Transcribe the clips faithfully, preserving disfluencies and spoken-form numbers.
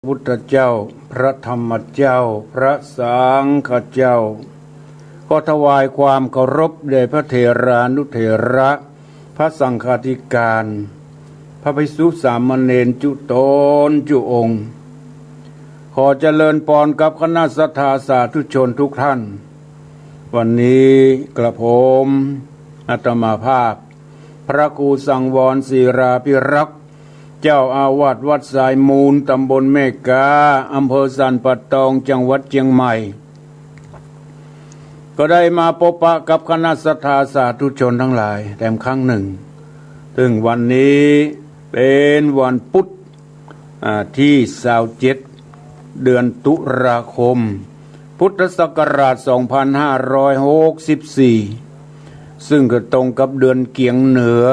พุทธเจ้า พระธรรมเจ้า พระสังฆเจ้า ขอถวายความเคารพแด่พระเถรานุเถระ พระสังฆาธิการ พระภิกษุสามเณรจุ๊ต๋นจุ๊องค์ ขอเจริญปอนกับคณะศรัทธาสาธุชนทุกท่าน วันนี้กระผมอาตมาภาพ พระครูสังวรศิลาภิรักษ์ เจ้าอาวาสวัดสายมูล ตำบลแม่ก๊า อำเภอสันป่าตอง จังหวัดเจียงใหม่ ก็ได้มาปบปะกับคณะศรัทธาสาธุชนทั้งหลายแถมครั้งหนึ่ง ซึ่งวันนี้เป๋นวันพุธ อ่า ตี้ซาวเจ็ด เดือนตุลาคม พุทธศักราช สองพันห้าร้อยหกสิบสี่ ซึ่งก็ตรงกับเดือนเกียงเหนือ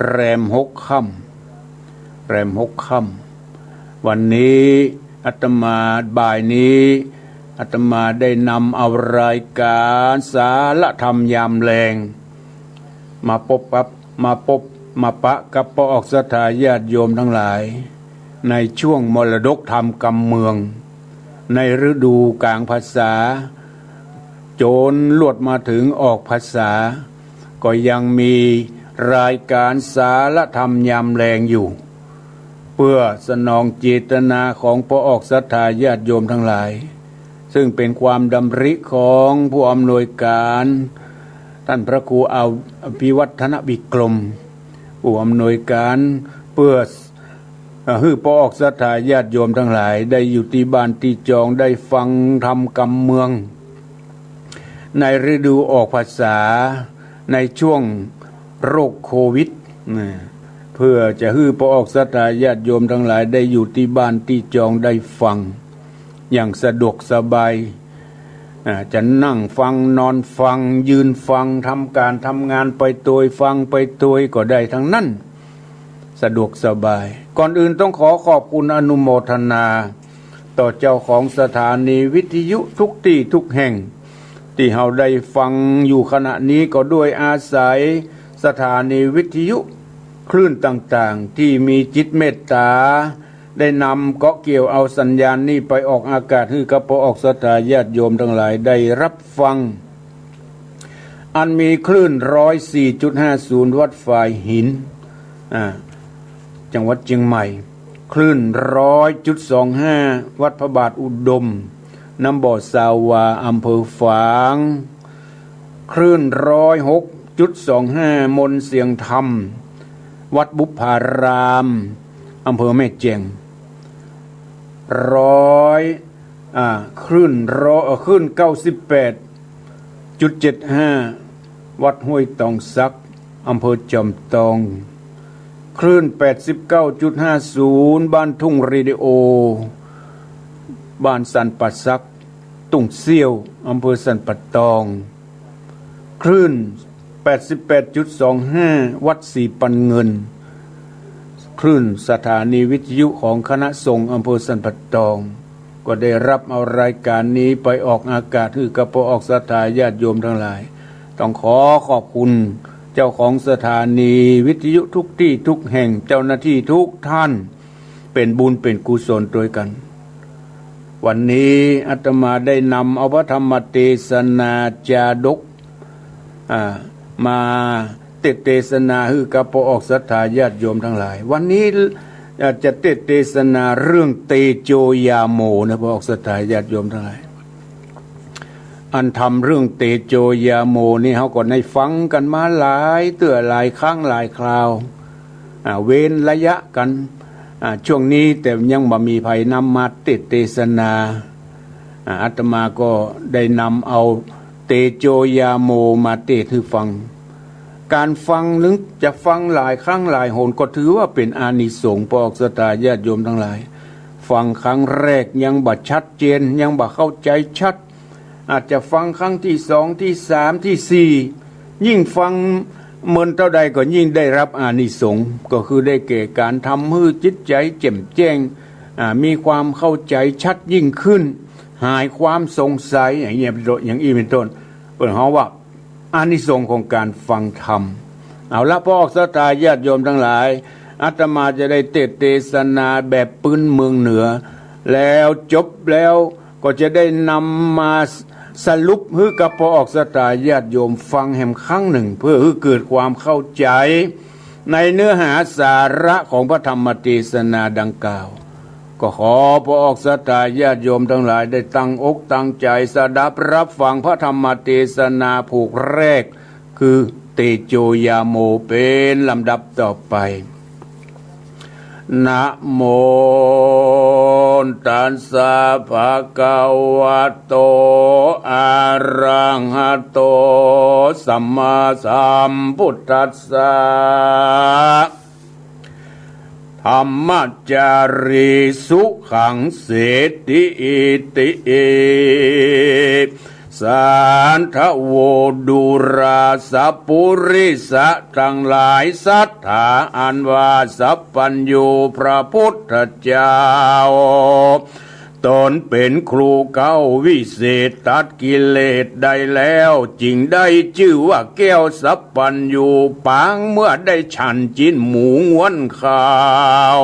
แรมหกค่ำ แรมหกค่ำ วันนี้อาตมา บ่ายนี้อาตมาได้นำเอารายการสาระธรรมยามแลง มาปบกับ มาปบ มาปะกับป้อออกศรัทธาญาติโยมทั้งหลาย ในช่วงมรดกธรรมกำเมือง ในฤดูก๋างพรรษา จ๋นลวดมาเถิงออกพรรษา ก็ยังมีรายการสาระธรรมยามแลงอยู่ เปื้อสนองเจตนาของป้อออกศรัทธาญาติโยมทั้งหลาย ซึ่งเป๋นความดำริของผู้อำนวยการ ต้านพระครูอภิวัฒนวิกรม ผู้อำนวยการ เปื้อ เอ่อ หื้อป้อออกศรัทธาญาติโยมทั้งหลาย ได้อยู่ตี้บ้านตี้จอง ได้ฟังธรรมกำเมือง ในฤดูออกพรรษา ในช่วงโรคโควิด นะ เปื้อจะหื้อป้อออกศรัทธาญาติโยมทั้งหลาย ได้อยู่ตี้บ้านตี้จอง ได้ฟังอย่างสะดวกสบาย อ่า จะนั่งฟัง นอนฟัง ยืนฟัง ทำก๋านทำงานไปตวย ฟังไปตวยก็ได้ทั้งนั้น สะดวกสบาย ก่อนอื่นต้องขอขอบคุณอนุโมทนา ต่อเจ้าของสถานีวิทยุทุกตี้ทุกแห่ง ตี้เฮาได้ฟังอยู่ขณะนี้ก็ด้วยอาศัยสถานีวิทยุคลื่นต่างๆ ตี้มีจิตเมตต๋า ได้นำเกาะเกี่ยวเอาสัญญาณนี้ไปออกอากาศ หื้อกับป้อออกศรัทธาญาติโยมทั้งหลายได้รับฟัง อันมีคลื่น ร้อยสี่จุดห้าศูนย์ วัดฝายหิน อ่า จังหวัดเจียงใหม่ คลื่น ร้อยจุดสองห้า วัดพระบาทอุดม น้ำบ่อซาวา อำเภอฝาง คลื่น ร้อยหกจุดสองห้า มนต์เสียงธรรม วัดบุพพาราม อำเภอแม่แจ่ม ร้อย อ่า คลื่นร้อย เอ่อ คลื่น เก้าสิบแปดจุดเจ็ดห้า วัดห้วยตองสัก อำเภอจอมตอง คลื่น แปดสิบเก้าจุดห้าศูนย์ บ้านทุ่งเรดิโอ บ้านสันป่าสัก ทุ่งเสี้ยว อำเภอสันป่าตอง คลื่น แปดสิบแปดจุดสองห้า วัดศรีปันเงิน คลื่นสถานีวิทยุของคณะสงฆ์อำเภอสันป่าตอง ก็ได้รับเอารายการนี้ไปออกอากาศ หื้อกับป้อออกศรัทธาญาติโยมทั้งหลาย ต้องขอขอบคุณเจ้าของสถานีวิทยุทุกตี้ทุกแห่ง เจ้าหน้าตี้ทุกท่าน เป๋นบุญเป๋นกุศลตวยกั๋น วันนี้อาตมาได้นำเอาพระธรรมเตสนาจาดก อ่า มาเตสน์เตสนาหื้อกับป้อออกศรัทธาญาติโยมทั้งหลาย วันนี้ อ่า จะเตสน์เตสนาเรื่องเตโจยาโมนะ ป้อออกศรัทธาญาติโยมทั้งหลาย อันธรรมเรื่องเตโจยาโมนี่เฮาก็ได้ฟังกั๋นมาหลายเตื้อหลายครั้งหลายคราว อ่า เว้นระยะกั๋น อ่า ช่วงนี้แต่ยังบ่มีใผนำมาเตสน์เตสนา อ่า อาตมาก็ได้นำเอาเตโจยาโมมาเตสน์หื้อฟัง ก๋านฟังหนึ่งจะฟังหลายครั้งหลายหนก็ถือว่าเป๋นอานิสงส์ ป้อออกศรัทธาญาติโยมทั้งหลาย ฟังครั้งแรกยังบ่ชัดเจน ยังบ่เข้าใจ๋ชัด อาจจะฟังครั้งตี้สอง ตี้สาม ตี้สี่ ยิ่งฟังเมินเต้าใดก็ยิ่งได้รับอานิสงส์ ก็คือได้แก่ก๋านทำหื้อจิตใจ๋แจ่มแจ้ง อ่า มีความเข้าใจ๋ชัดยิ่งขึ้น หายความสงสัย อย่างเงี้ยเป๋นต้น อย่างอี้เป๋นต้น เปิ้นฮ้องว่า อานิสงส์ของก๋านฟังธรรม เอาละ ป้อออกศรัทธาญาติโยมทั้งหลาย อาตมาจะได้เตสน์เตสนาแบบปื๊นเมืองเหนือ แล้วจบแล้วก็จะได้นำมาสรุปหื้อกับป้อออกศรัทธาญาติโยมฟังแหมครั้งหนึ่ง เพื่อหื้อเกิดความเข้าใจ๋ในเนื้อหาสาระของพระธรรมเตสนาดังกล่าว ก็ขอป้อออกศรัทธาญาติโยมตังหลายได้ตั้งอกตั้งใจ๋สดับฮับฟังพระธรรมเตสนาผูกแรก คือเตโชยาโม เป๋นลำดับต่อไป นะโม ตัสสะ ภะคะวะโต อะระหะโต สัมมาสัมพุทธัสสะ ธัมมะจารี สุขัง เสติ อิติ สาธะโว ดูราสะปุริสะตังหลาย ศรัทธาอันว่าสัพพัญญูพระพุทธเจ้า ต๋นเป๋นครูเก้าวิเศษตัดกิเลสได้แล้ว จึงได้จื้อว่าแก้วสัพพัญญู ปางเมื่อได้ฉันจิ๊นหมูง้วนข้าว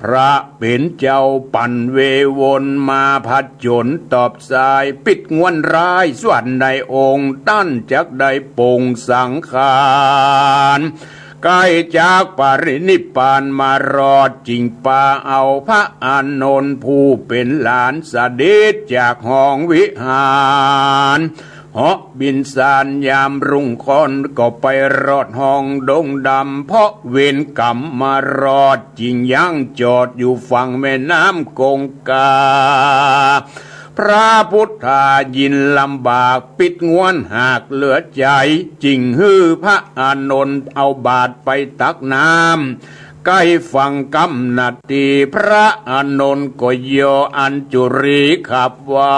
พระเป๋นเจ้าปั่นเววนมาผจญตอบสาย ปิดง้วนร้ายส่วนในองค์ต้านจักได้ปลงสังขาร ใก้จากปรินิพพานมารอด จึงปาเอาพระอานนท์ผู้เป๋นหลานเสด็จจากห้องวิหาร เหาะบินสารยามรุ่งค่อน ก็ไปรอดห้องดงดำ เพราะเวรกรรมมารอด จึงยั้งจอดอยู่ฝั่งแม่น้ำคงคา พระพุทธายินลำบาก ปิดง้วนหากเหลือใจ๋ จึงหื้อพระอานนท์เอาบาตรไปตักน้ำใก้ฝั่งกำนาตี พระอานนท์ก็ยออัญจุลีขับไหว้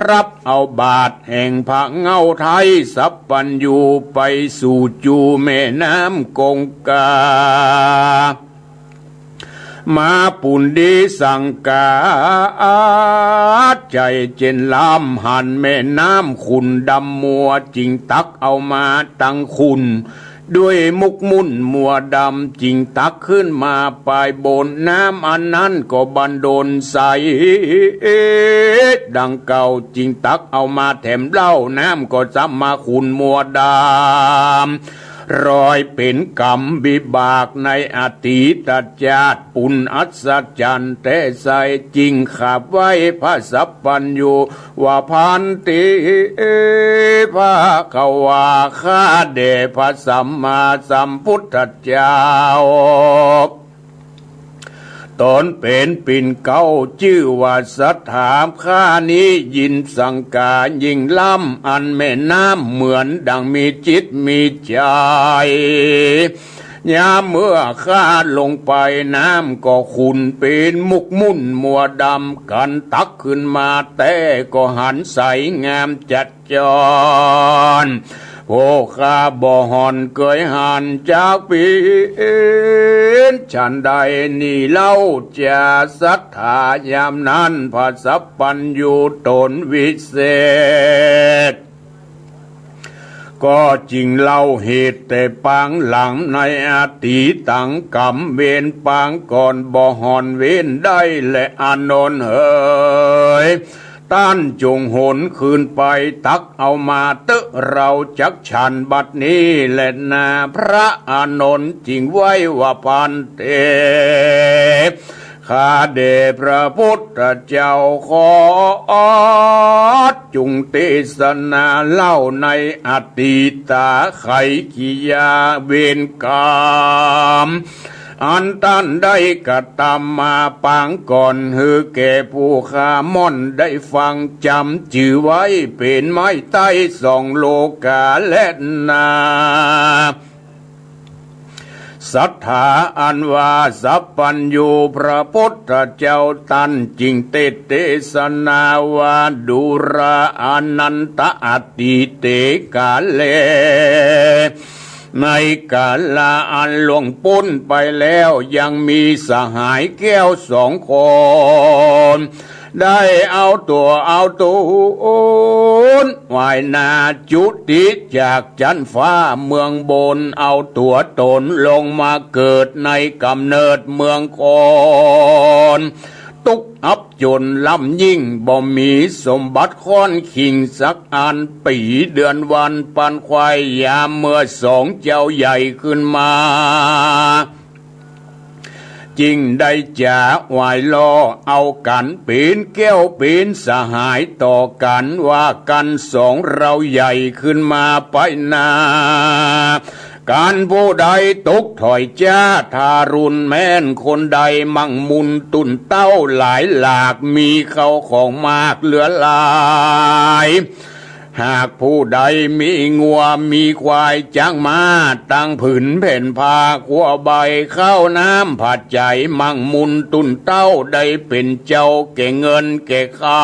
ฮับเอาบาตรแห่งพระเหง้าไท้สัพพัญญูไปสู่จูแม่น้ำคงคา มาปุณณีสังกา ใจ๋เจ๋นล้ำหันแม่น้ำขุ่นดำมัว จึงตักเอามาตังขุ่น ด้วยมุกมุ่นมัวดำ จึงตักขึ้นมาปายบน น้ำอันนั้นก็บันดลใสดังเก่า จึงตักเอามาแถมเล่า น้ำก็ซ้ำมาขุ่นมัวดำ รอยเป๋นกรรมวิบากในอดีตจาติ ปุญอัศจรรย์แต๊ไส้ จึงขับไหว้พระสัพพัญญูว่า ภันเต ภะคะวา ข้าแด่พระสัมมาสัมพุทธเจ้า ต๋นเป๋นปิ่นเกล้าจื้อว่าศรัทธา ข้านี้ยินสังกายิ่งล้ำ อันแม่น้ำเหมือนดังมีจิตมีใจ๋ ยามเมื่อข้าลงไปน้ำก็ขุ่นเป๋นมุกมุ่นมัวดำ กันตักขึ้นมาแต๊ก็หันใสงามจัด จร ผู้ข้าบ่ห่อนเกยหันจักเป๋น ฉันใดนี้เล่าจาศรัทธา ยามนั้นพระสัพพัญญูต๋นวิเศษ ก็จึงเล่าเหตุแต่ปางหลังในอดีตังกรรมเวร ปางก่อนบ่ห่อนเว้นได้แล อานนท์เหย ต้านจงหนคืนไปตักเอามาเต๊อะ เราจักฉันบัดนี้แลนา พระอานนท์จึงไหว้ว่า ภันเต ข้าแด่พระพุทธเจ้า ขอจงเตสนาเล่าในอดีตาไขกิยาเวรกรรม อันต้านได้กระตำมาปางก่อน หื้อแก่ผู้ข้าม่อนได้ฟังจ๋ำจื้อไว้เป๋นไม้ใต้สองโลกาแลนา ศรัทธาอันว่าสัพพัญญูพระพุทธเจ้า ต้านจึงเตสน์เตสนาว่า ดูราอานันทะ อดีเตกาเล ในกาละอันล่วงป๊นไปแล้ว ยังมีสหายแก้วสองคน ได้เอาตั๋วเอาต๋น ไหว้หน้าจุติจากจั๊นฟ้าเมืองบน เอาตั๋วต๋นลงมาเกิดในก๋ำเนิดเมืองคน ตุ๊กข์อับจ๋นล้ำยิ่ง บ่มีสมบัติค่อนขิงสักอัน ปี๋เดือนวันปานควาย ยามเมื่อสองเจ้าใหญ่ขึ้นมา จึงได้จ๋าไหว้ล่อเอากั๋น เป๋นแก้วเป๋นสหายต่อกั๋น ว่ากั๋นสองเฮาใหญ่ขึ้นมาไปหน้า กั๋นผู้ใดตกถ้อยจ๊าทารุณ แม้นคนใดมั่งมูลตุ๊นเต้าหลายหลาก มีเข้าของมากเหลือหลาย หากผู้ใดมีงัวมีควายจ๊างม้า ตังผืนแผ่นผ้าครัวใบ ข้าวน้ำผ้าใจ๋ มั่งมูลตุ๊นเต้า ได้เป๋นเจ้าแก่เงินแก่คำ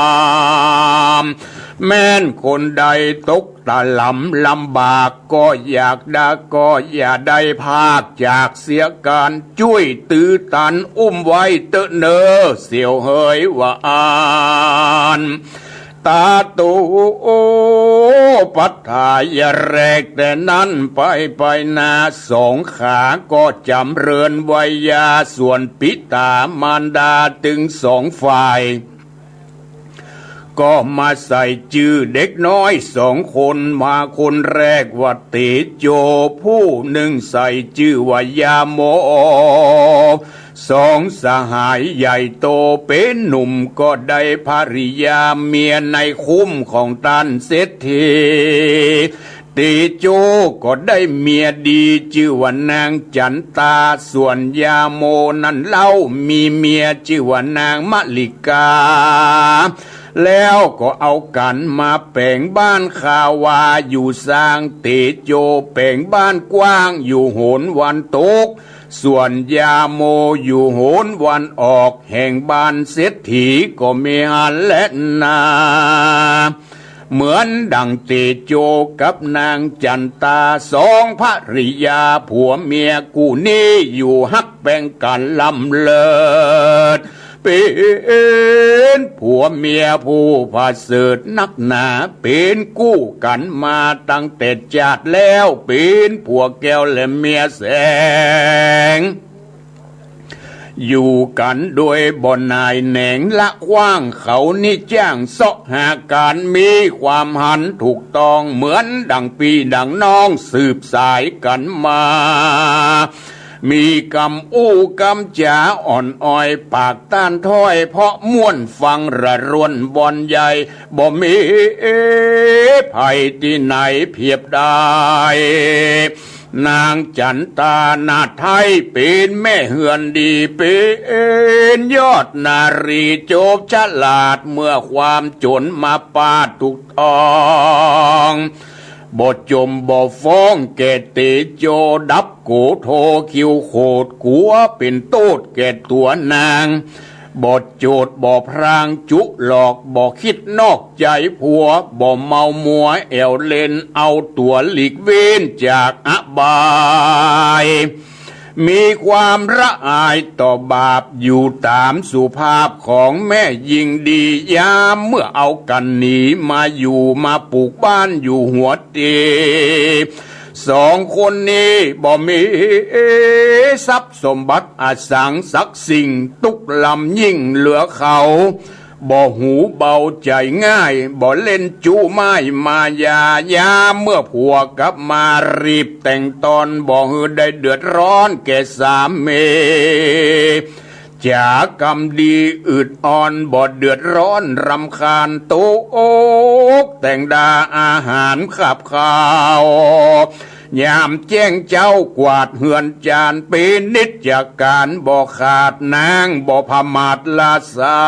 แม้นคนใดตกตะหลำลำบาก ก็อยากดาก็อย่าได้พรากจากเสียกั๋น จุ้ยตื้อตันอุ้มไว้เต๊อะเน่อ เสี่ยวเหยว่าอั้น ต๋าโตปัตถายาแรกแต่นั้นไป ไปหน้าสองขาก็จ๋ำเริญไวยา ส่วนปิต๋ามารดาตึงสองฝ่าย ก็มาใส่จื้อเด็กน้อยสองคน มาคนแรกว่าเตโจ ผู้นึ่งใส่จื้อว่ายาโม สองสหายใหญ่โตเป๋นหนุ่ม ก็ได้ภริยาเมียในคุ้มของต้านเศรษฐี เตโจก็ได้เมียดีจื้อว่านางจั๋นตา ส่วนยาโมนั้นเล่ามีเมียจื้อว่านางมะลิกา แล้วก็เอากั๋นมาแป๋งบ้านคาวาอยู่ซาง เตโจแป๋งบ้านกว้างอยู่โหนวันตก ส่วนยาโมอยู่โหนวันออก แห่งบ้านเศรษฐีก็มีหั้นแลนา เหมือนดั่งเตโจกับนางจั๋นตา สองภริยาผัวเมียกู้นี้ อยู่ฮักแป๋งกั๋นล้ำเลิศ เป๋นผัวเมียผู้ผะเสริฐนักหนา เป๋นกู้กั๋นมาตั้งแต่จาติแล้ว เป๋นผัวแก้วและเมียแสง อยู่กั๋นโดยบ่หน่ายแหนงละขว้าง เขานี้จ้างเซาะหาก๋านมีความหันถูกต้อง เหมือนดั่งปี้ดั่งน้องสืบสายกั๋นมา มีกำอู้กำจ๋าอ่อนอ้อยปากต้านถ้อย เพราะม่วนฟังระรวนบอนใหญ่ บ่มีภัยตี้ไหนเผียบได้ นางจั๋นตานาไทยเป๋นแม่เฮือนดี เป๋นยอดนารีโจบฉลาด เมื่อความจ๋นมาปาดถูกต้อง บ่จมบ่ฟ้องแก่เตโจ ดับโกโธคิวโขด กั๋วเป๋นโต้ษแก่ตั๋วนาง บ่โจทย์บ่พรางจุหลอก บ่กึ๊ดนอกใจ๋ผัว บ่เมามัวแอ่วเล่น เอาตั๋วหลีกเว้นจากอบาย มีความละอายต่อบาป อยู่ต๋ามสุภาพของแม่ญิงดี ยามเมื่อเอากั๋นหนีมาอยู่ มาปลูกบ้านอยู่หัวเตียง สองคนนี้บ่มีทรัพย์สมบัติอะสังสักสิ่ง ตุ๊กข์ลำยิ่งเหลือเขา บ่หูเบาใจ๋ง่าย บ่เล่นจู้ม่ายมายา ยามเมื่อผัวกลับมารีบแต่งตอน บ่หื้อได้เดือดร้อนแก่สามี จ๋ากำดีอืดอ่อน บ่เดือดร้อนรำคาญ ตกแต่งดาอาหารขับข้าว ยามแจ้งเจ๊ากวาดเฮือนจาน เป๋นนิจก๋านบ่ขาด นางบ่ผมาทละสา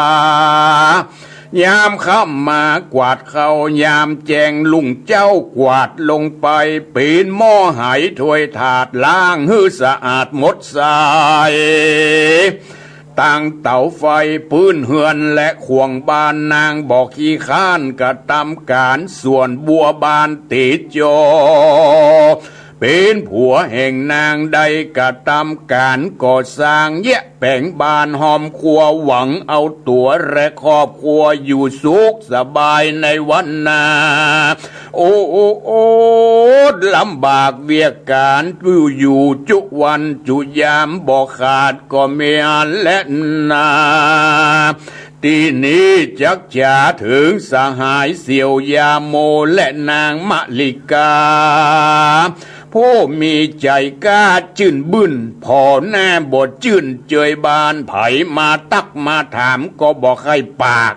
ยามค่ำมากวาดเข้า ยามแจ้งลุงเจ๊ากวาดลงไป เป๋นหม้อไหถ้วยถาด ล้างหื้อสะอาดหมดใส ตั้งเต๋าไฟปื้นเฮือนและข่วงบ้าน นางบ่ขี้คร้านกระตำก๋าน ส่วนบัวบานเตโจ เป๋นผัวแห่งนางได้กระตำก๋านก่อสร้างเยียะแป๋งบ้านห้อมครัว หวังเอาตั๋วและครอบครัวอยู่สุขสบายในวันหน้า โอดลำบากเวียกก๋านอยู่จุวันจุยามบ่ขาดก็แม่นแลนา ตี้นี้จักจ๋าเถิงสหายเสี่ยวยาโมและนางมะลิกา ผู้มีใจ๋กล้าจื้นบึ้น ผ่อหน้าบ่จื้นเจยบาน ใผมาตั๊กมาถามก็บ่ใค่ปาก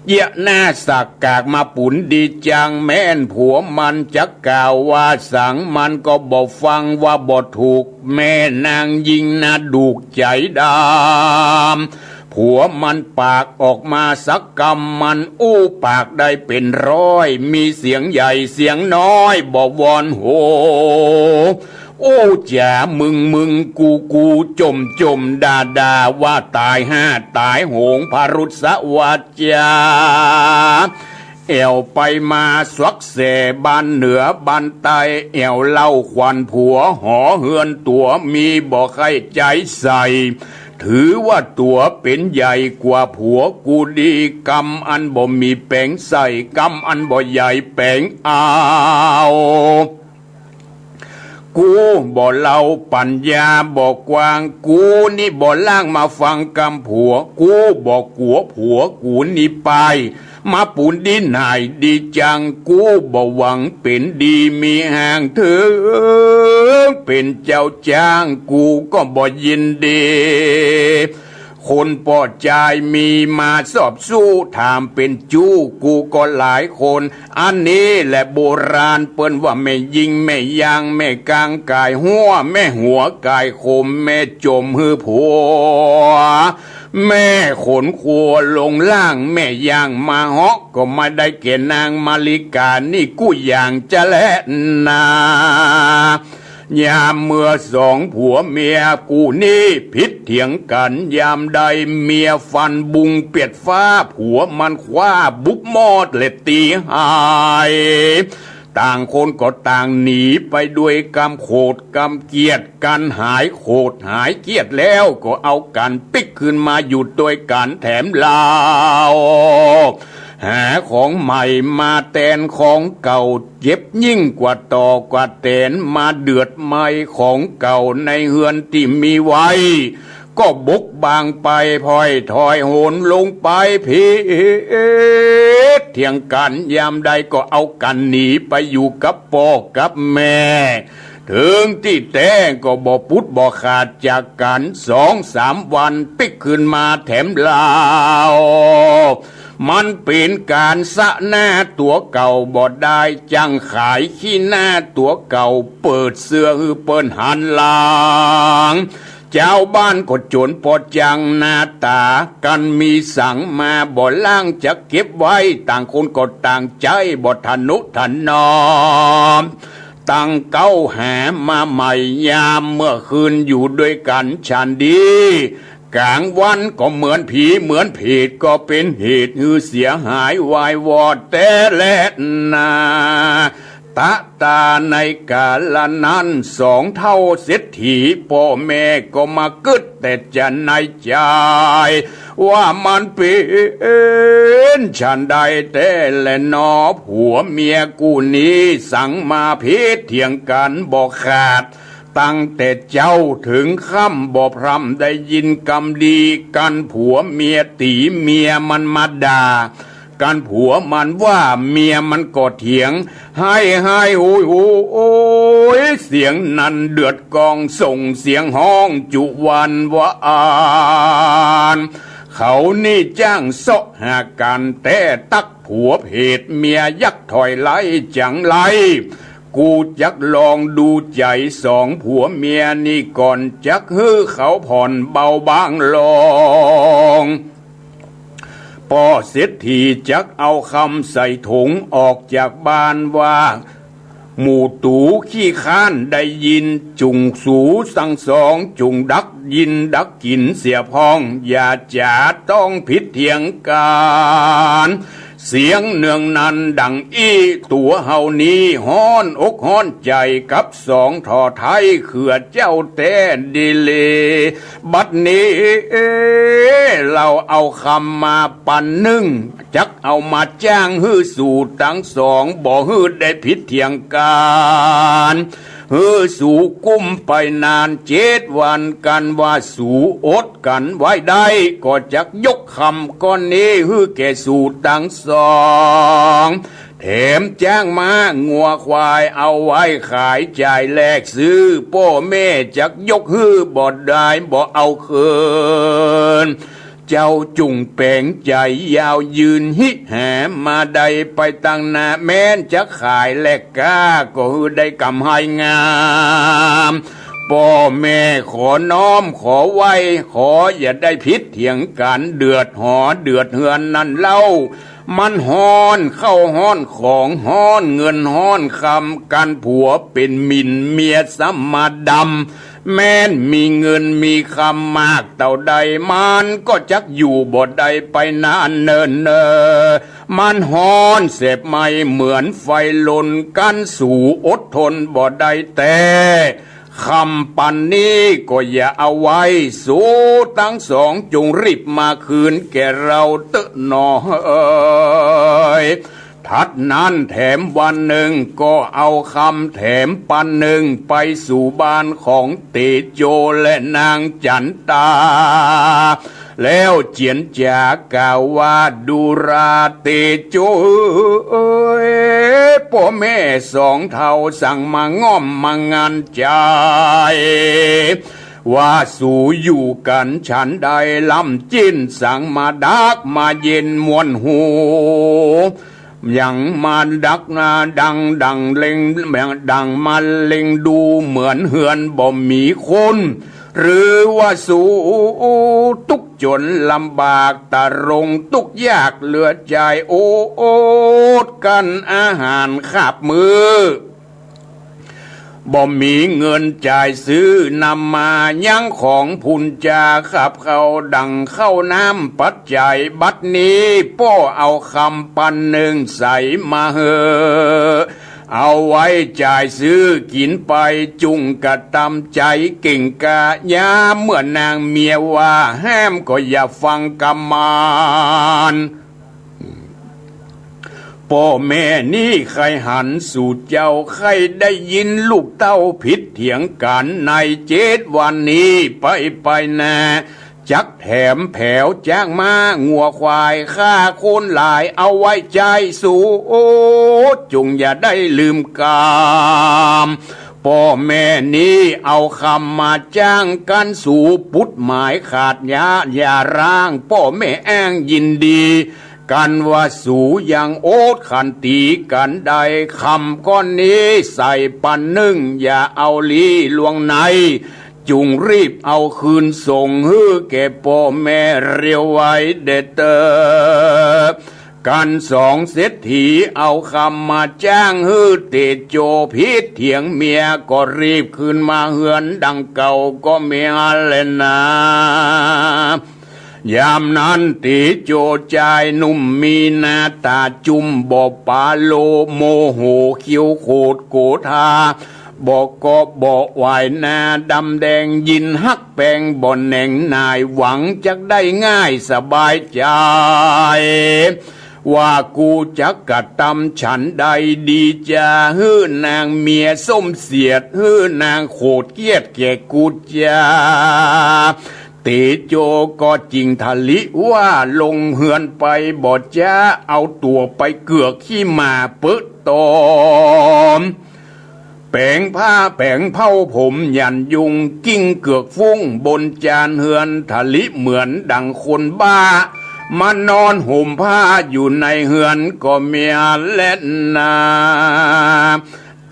เยียะหน้าสักกากมาปูนดีจัง แม่นผัวมันจักกล่าวว่าสัง มันก็บ่ฟังว่าบ่ถูก แม่นางยิ่งนาดูกใจ๋ดำ ผัวมันปากออกมาสักกำ มันอู้ปากได้เป๋นร้อย มีเสียงใหญ่เสียงน้อยบ่วอนโห อู้จ๋ามึงมึงกูกู จ่มจ่มด่าด่า ว่าต๋ายห้าต๋ายโหง พรุสวาจา แอ่วไปมาสวักแสบ้านเหนือบ้านใต้ แอ่วเล่าขวัญผัว หอเฮือนตั๋วมีบ่ใค่ใจ๊ใส่ ถือว่าตั๋วเป๋นใหญ่กว่าผัวกูดี กำอันบ่มีแป๋งใส่ กำอันบ่ใหญ่แป๋งเอา กูบ่เล่าปั๋ญญาบ่กว้าง กูนี้บ่ล่างมาฟังกำผัว กูบ่กั๋วผัวกูนี้ปาย มาปูนดีหน่ายดีจัง กูบ่หวังเป๋นดีมีแฮง เถิงเป๋นเจ้าจ้างกูก็บ่ยินดี คนป้อจายมีมาสอบสู้ ถามเป๋นจู้กูก็หลายคน อันนี้แหละโบราณเปิ้นว่าแม่ยิงแม่ยาง แม่กางก๋ายฮั้ว แม่หัวก๋ายขม แม่จ่มหื้อผัว แม่ขนครัวลงล่าง แม่ย่างมาเหาะ ก็มาได้แก่นางมาริกานี่กู้อย่างจะแลนา ยามเมื่อสองผัวเมียกูนี้ผิดเถียงกั๋นยามใด เมียฟันบุงเปียดฟ้า ผัวมันคว้าบุบมอดและตี๋หาย ต่างคนก็ต่างหนีไปด้วยกำโขดกำเกลียด กั๋นหายโขดหายเกลียดแล้ว ก็เอากั๋นปิ๊กคืนมาอยู่ตวยกั๋นแถมลาว หาของใหม่มาแตนของเก่า เจ็บยิ่งกว่าต่อกว่าแตน มาเดือดไหม้ของเก่าในเฮือนตี้มีไว้ ก็บกบังไป พ่อยถอยโหนลงไป ผิดเถียงกั๋นยามใด ก็เอากั๋นหนีไปอยู่กับป้อกับแม่ เถิงตี้แต๊ก็บ่ปุดบ่ขาดจากกั๋น สองสามวันปิ๊กคืนมาแถมลาว มันเป๋นก๋านสะหน้าตั๋วเก่าบ่ได้ จั้งขายขี้หน้าตั๋วเก่า เปิดเสื้อหื้อเปิ้นหันหลัง จาวบ้านก็จ๋นปอจัง หน้าต๋ากั๋นมีสังมาบ่ล่างจักเก็บไว้ ต่างคนก็ต่างใจ๊บ่ทะนุถนอม ตั้งเก๊าหามาใหม่ ยามเมื่อคืนอยู่ด้วยกั๋นฉันดี ก๋างวันก็เหมือนผีเหมือนเปรต ก็เป๋นเหตุหื้อเสียหายวายวอดแต๊แลนา ตะตาในกาละนั้น สองเฒ่าเศรษฐีป้อแม่ก็มากึ๊ดแต่จะในใจ๋ ว่ามันเป๋นฉันใดแต๊แลหนอ ผัวเมียกู้นี้สังมาผิดเถียงกั๋นบ่ขาด ตั้งแต่เจ๊าเถิงค่ำบ่พร่ำได้ยินกำดี กั๋นผัวเมียตี๋เมียมันมาด่า กั๋นผัวมันว่าเมียมันก็เถียง ไห้ไห้โฮยโฮย เสียงนั้นเดือดก้องส่งเสียงฮ้องจุวันว่าอาน เขานี่จ้างเซาะหากั๋นแต๊ตั๊ก ผัวเผดเมียยักษ์ถอยไล่จั๋งไร กูจักลองดูใจ๋สองผัวเมียนี่ก่อน จักหื้อเขาผ่อนเบาบางลง ป้อเศรษฐีจักเอาคำใส่ถุงออกจากบ้านว่า หมู่ตูขี้ค้านได้ยิน จุ่งสูตังสองจุ่งดักยินดักกิ๋นเสียพ่อง อย่าจ๋าต้องผิดเถียงกั๋น เสียงเนืองนั้นดังอี้ ตั๋วเฮานี้ฮ้อนอกฮ้อนใจ๋กับสองถ่อไท้เขือเจ้าแต๊ดีหลี บัดนี้ เฮาเอาคำมาปันนึ่ง จักเอามาจ้างหื้อสูตังสอง บ่หื้อได้ผิดเถียงกั๋น หื้อสูกุ้มไปนานเจ็ดวัน กันว่าสูอดกั๋นไว้ได้ ก็จักยกคำก้อนนี้หื้อแก่สูตังสอง แถมจ้างม้างัวควายเอาไว้ขายจ่ายแลกซื้อ ป้อแม่จักยกหื้อบ่ดายบ่เอาเคิน เจ้าจุ่งแป๋งใจ๋ยาวยืน ฮิหามาได้ไปตังหน้า แม้นจักขายแลกก๊า ก็หื้อได้ก๋ำไรงาม ป้อแม่ขอน้อมขอไหว้ ขออย่าได้ผิดเถียงกั๋น เดือดหอเดือดเฮือนนั้นเล่า มันฮ้อนข้าวฮ้อนของ ฮ้อนเงินฮ้อนคำ กันผัวเป๋นหมิ่นเมียซ้ำมาดำ แม้นมีเงินมีคำมากเต้าใด มันก็จักอยู่บ่ได้ไปนานเนินเนอ มันฮ้อนแสบไหม้เหมือนไฟลน กันสูอดทนบ่ได้แต๊ คำปันนี้ก็อย่าเอาไว้ สูตังสองจงรีบมาคืนแก่เฮาเต๊อะหนอเอย ถัดนั้นแถมวันนึ่งก็เอาคำแถมปันนึ่งไปสู่บ้านของเตโจและนางจั๋นตา แล้วเจียรจากล่าวว่า ดูราเตโจเอย ป้อแม่สองเฒ่าสั่งมาง่อมมางันใจ๋ ว่าสูอยู่กั๋นฉันใด ลำจิ้นสั่งมาดักมาเย็นม่วนหู ยังมาดักหน้าดังดังเล็ง ดังมาเล็งดูเหมือนเฮือนบ่มีคน หรือว่าสูตุ๊กจนลำบากตะรงตุ๊กยากเหลือใจ๋ โอดกั๋นอาหารคาบมื้อ บ่มีเงินจ่ายซื้อนำมา ยังของพูนจาคาบข้าวดังข้าวน้ำปัจจัย บัดนี้ป้อเอาคำปันนึ่งใสมาเฮอ เอาไว้จ่ายซื้อกิ๋นไป จุ่งกระตำใจ๋เก่งกล้า ยามเมื่อนางเมียว่าห้ามก็อย่าฟังกำมาน ป้อแม่นี้ใค่หันสูเจ้า ใค่ได้ยินลูกเต้าผิดเถียงกั๋น ในเจ็ดวันนี้ไปไปนา จักแถมแผวจ้างม้างัวควาย ฆ่าคนหลายเอาไว้ใจ๊สู จุ่งอย่าได้ลืมกำ ป้อแม่นี้เอาคำมาจ้าง กันสูปุดหมายขาดหย่า หย่าร้าง ป้อแม่อ้างยินดี กันว่าสูยังโอดขันตีกั๋นได้ คำก้อนนี้ใส่ปันนึ่ง อย่าเอาลี้ล่วงใน จุ่งรีบเอาคืนส่งหื้อแก่ป้อแม่เร็วไวเด้อเต๊อ กันสองเศรษฐีเอาคำมาจ้างหื้อเตโจผิดเถียงเมีย ก็รีบคืนมาเฮือนดังเก่าก็มีแลนา ยามนั้นเตโจจายหนุ่มมีหน้าต๋าจุ่มบ่ปาโล โมโหเขียวโขดโกธา บ่เกาะบ่ไหวหน้าดำแดง ยินฮักแปงบ่แหน่งหน่าย หวังจักได้ง่ายสบายใจ๋ ว่ากูจักกระตำฉันใดดีจา หื้อนางเมียส้มเสียด หื้อนางโขดเคียดแก่กูจา เตโจก็จิ่งถลิว่าลงเฮือนไป บ่จ๊าเอาตั๋วไปเกือกขี้หมาเป๊อะตอม แป๋งผ้าแป๋งเผ้าผมหยันยุง กิ้งเกือกฟุ้งบนจานเฮือน ถลิเหมือนดังคนบ้า มานอนห่มผ้าอยู่ในเฮือนก็มีแลนา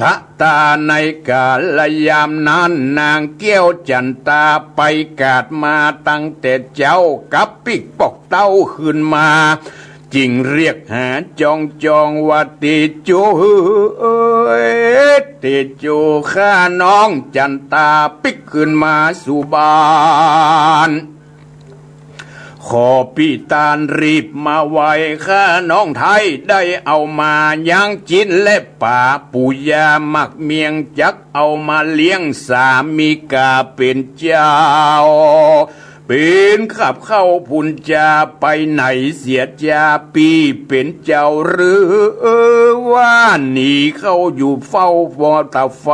ทะตาในกาลยามนั้น นางแก้วจั๋นตาไปกาดมาตั้งแต่เจ๊า กับปิ๊กปอกเต้าคืนมา จิ่งเรียกหาจองจองว่า เตโจเอย เตโจ ข้าน้องจั๋นตาปิ๊กคืนมาสู่บ้าน ขอปี้ตานรีบมาไว ข้าน้องไท้ได้เอามายังจิ๋นและป๋า ปู๋ย่าหมากเมียงจักเอามาเลี้ยงสามิกาเป๋นเจ้า เป๋นขับเข้าพุนจาไปไหนเสียจา ปี้เป๋นเจ้าหรือว่าหนีเข้าอยู่เฝ้าฟอตะไฟ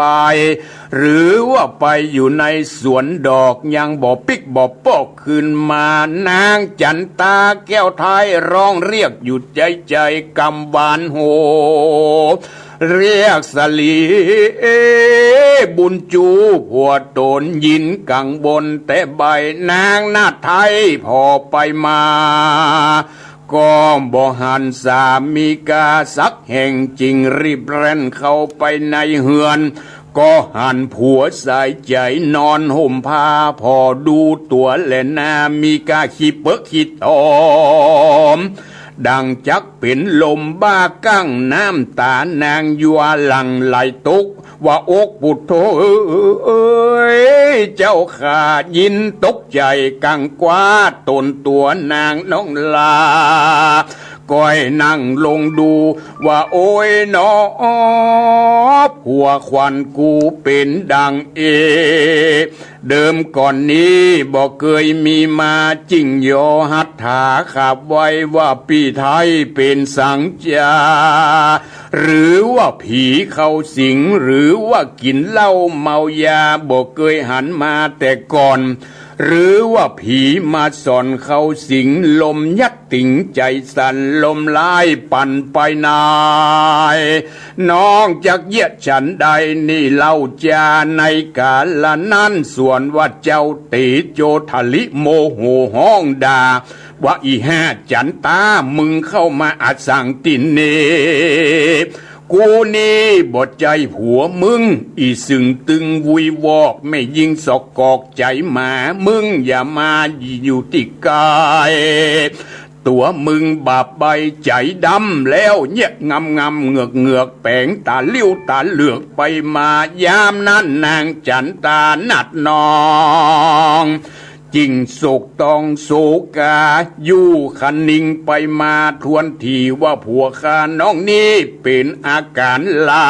หรือว่าไปอยู่ในสวนดอก ยังบ่ปิ๊กบ่ปอกคืนมา นางจั๋นตาแก้วไท้ร้องเรียกอยู่ในใจ๋กำหวานโฮ เรียกสะหลีบุญจูผัวต๋น ยินกังวลแต่ใบ นางนาฏไท้ผ่อไปมา ก็บ่หันสามิกาสักแห่ง จึงรีบแล่นเข้าไปในเฮือน ก็หันผัวสายใจ๋นอนห่มผ้า ผ่อดูตั๋วแลนามิกาขี้เปิ๊กขี้ต๋อม ดังจักเป๋นลมบ้าคลั่ง น้ำตานางยัวหลั่งไหลตก ว่าอกปุโธเอ๋ยเจ้าข้า ยินตกใจ๋กังวา ต๋นตั๋วนางน้องลา ก้อยนั่งลงดู ว่าโอ้ยหนอ ผัวขวัญกูเป๋นดังเอ เดิมก่อนนี้บ่เกยมีมา จึงยอหัตถาขาบไหว้ ว่าปี้ไท้เป๋นสังจา หรือว่าผีเข้าสิง หรือว่ากิ๋นเหล้าเมายา บ่เกยหันมาแต่ก่อน หรือว่าผีมาสอนเข้าสิง ลมยัดติ่งใจ๋สั่น ลมร้ายปั่นไปใน น้องจักเยียะฉันใดนี่เล่าจา ในกาละนั้นส่วนว่าเจ้าเตโจทะลิโมโหฮ้องด่า ว่าอี๋ห้าจั๋นตา มึงเข้ามาอะสังตี้นี่ กูนี่บ่ใจ้ผัวมึง อี่ซึ่งตึงวุยวอก แม่ญิงสอกกอกใจ๋หมา มึงอย่ามาอยู่ตี้ใก้ ตั๋วมึงบาปใบใจ๋ดำแล้ว เยียะงำงำเหงือกเหงือก แป๋งต๋าลิ้วต๋าเหลือกไปมา ยามนั้นนางจั๋นตานาฏน้อง จึงโศกตองโศกา อยู่คะนิงไปมาทวนถี่ ว่าผัวข้าน้องนี้เป๋นอาก๋านหลา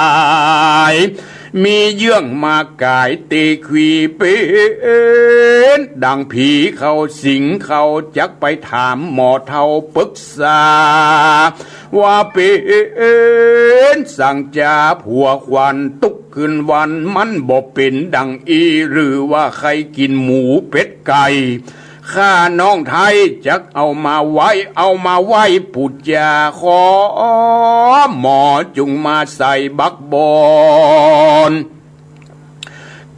ย มีเยื่องมากายเตขวีเป๋นดังผีเข้าสิง เขาจักไปถามหมอเฒ่าปึกษา ว่าเป๋นสังจา ผัวขวัญตุ๊กคืนวัน มันบ่เป๋นดังอี้ หรือว่าใค่กิ๋นหมูเป็ดไก่ ข้าน้องไท้จักเอามาไหว้ เอามาไหว้ปู๋จา ขอหมอจุ่งมาใส่บักบอน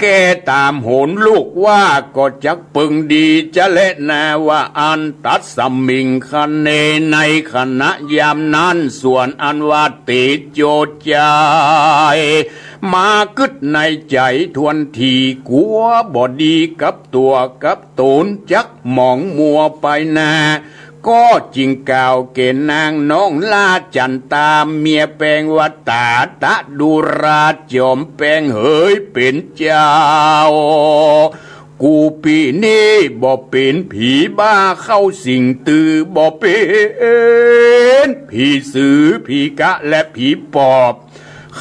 แก้ต๋ามโหนลูกว่าก็จักเปิงดีจะแลนา ว่าอันตัสมิงคเน ในขณะยามนั้น ส่วนอันว่าเตโจใจ๋ มากึ๊ดในใจ๋ทวนถี่ กั๋วบ่ดีกับตั๋วกับต๋น จักหมองมัวไปนา ก็จึงกล่าวแก่นางน้องลาจั๋นตา เมียแปงว่า ตาตะดูราจอมแปงเหยเป๋นเจ้า กูปี้นี้บ่เป๋นผีบ้าเข้าสิง ตือบ่เป๋นผีสือผีกะและผีปอบ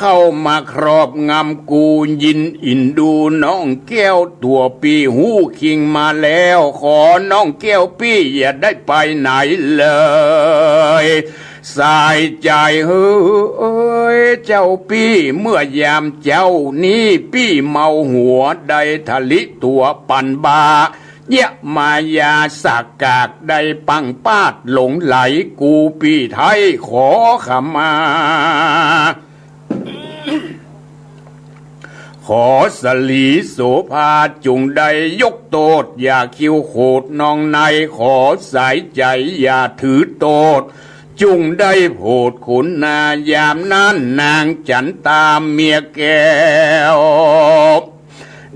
เข้ามาครอบงำกู ยินอินดูน้องแก้วตั๋วปี้ฮู้คิงมาแล้ว ขอน้องแก้วปี้อย่าได้ไปไหนเลย สายใจ๋เฮย เจ้าปี้ เมื่อยามเจ๊านี้ปี้เมาหัว ได้ทะลิตั๋วปันบา เยียะมายาสากกาก ได้ปังปาดหลงไหล กูปี้ไท้ขอขมา ขอสลีโสภาจุ่งได้ยกโต้ษ อย่าคิวโขดน้องใน ขอสายใจ๋อย่าถือโต้ษ จุ่งได้โผดขุนนา ยามนั้นนางจั๋นตาเมียแก้ว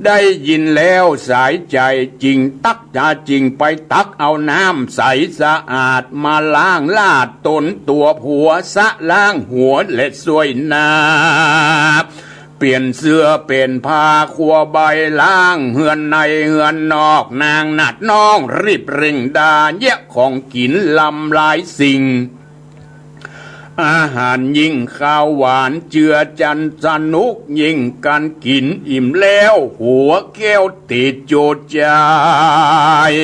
ได้ยินแล้วสายใจ๋จึงตัก จึงไปตักเอาน้ำใสสะอาดมาล้างลาดต๋นตั๋วผัว สะล้างหัวและส่วยหน้า เปลี่ยนเสื้อเปลี่ยนผ้าครัวใบล้าง เฮือนในเฮือนนอก นางหนาดน้องรีบเร่งด่า เยียะของกิ๋นลำหลายสิ่ง อาหารยิ่งคาวหวาน เจือจันสนุกยิ่งกั๋น กิ๋นอิ่มแล้วหัวแก้วเตโจจาย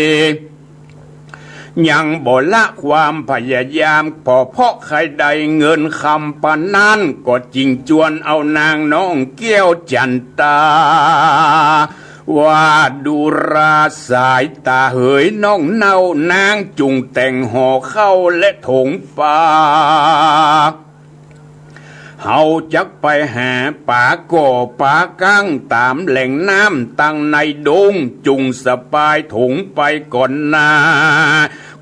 ยังบ่ละความพยายาม ก็เพราะใค่ได้เงินคำปานนั้น ก็จึงจวนเอานางน้องแก้วจั๋นตา ว่าดูราสายต๋าเหย น้องเน่า นางจุ่งแต่งห่อข้าวและถงปลา เฮาจักไปหาป๋าก่อป๋ากั้งต๋ามแหล่งน้ำตังในดง จุ่งสะปายถงไปก่อนนา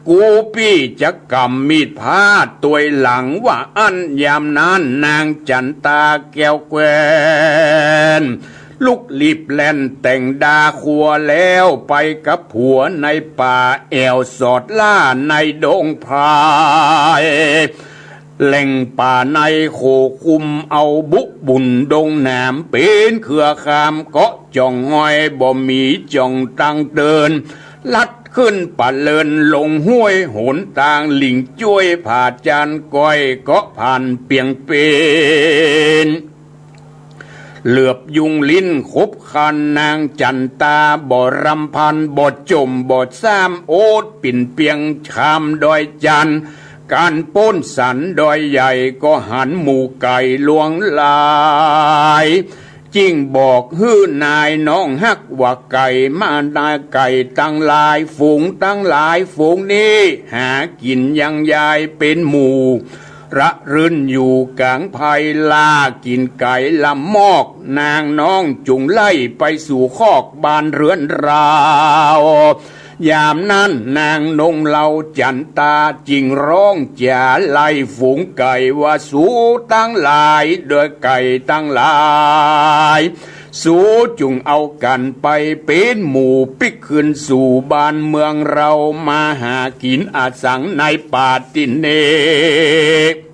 กูปี้จักก๋ำมีดผ้าตวยหลัง ว่าอั้น ยามนั้นนางจั๋นตาแก้วแควน ลุกลีบแล่นแต่งดาครัวแล้ว ไปกับผัวในป่าแอ่วสอดล่าในดงไพร แหล่งป่าในโขกคุมเอาบุบุ่นดงหนาม เป๋นเครือคามเกาะจ่องงอย บ่มีจ่องตังเติน ลัดขึ้นป่าเลินลงห้วย หนตางหลิ่งจ้วยผาจานก้อย เกาะผ่านเปียงเป๋น เหลือบยุงลิ้นขบคัน นางจั๋นตาบ่รำพัน บ่จ่มบ่ซ้ำ โอดปิ่นเปียงข้ามดอยจันทน์ การโป๊นสันดอยใหญ่ ก็หันหมู่ไก่หลวงหลาย จึงบอกหื้อนายน้องฮักว่า ไก่มานาไก่ตังหลาย ฝูงตังหลาย ฝูงนี้หากิ๋นยังยายเป๋นหมู่ ระรื่นอยู่ก๋างไพร ล่ากิ๋นไก่ลำมอก นางน้องจุ่งไล่ไปสู่คอกบ้านเฮือนเรา ยามนั้นนางนงเฮาจั๋นตาจึงฮ้องจ๋าไล่ฝูงไก่ว่า สูตังหลาย ดอยไก่ตังหลาย สูจุ่งเอากั๋นไปเป๋นหมู่ ปิ๊กคืนสู่บ้านเมืองเรา มาหากิ๋นอะสังในป่าตี้นี้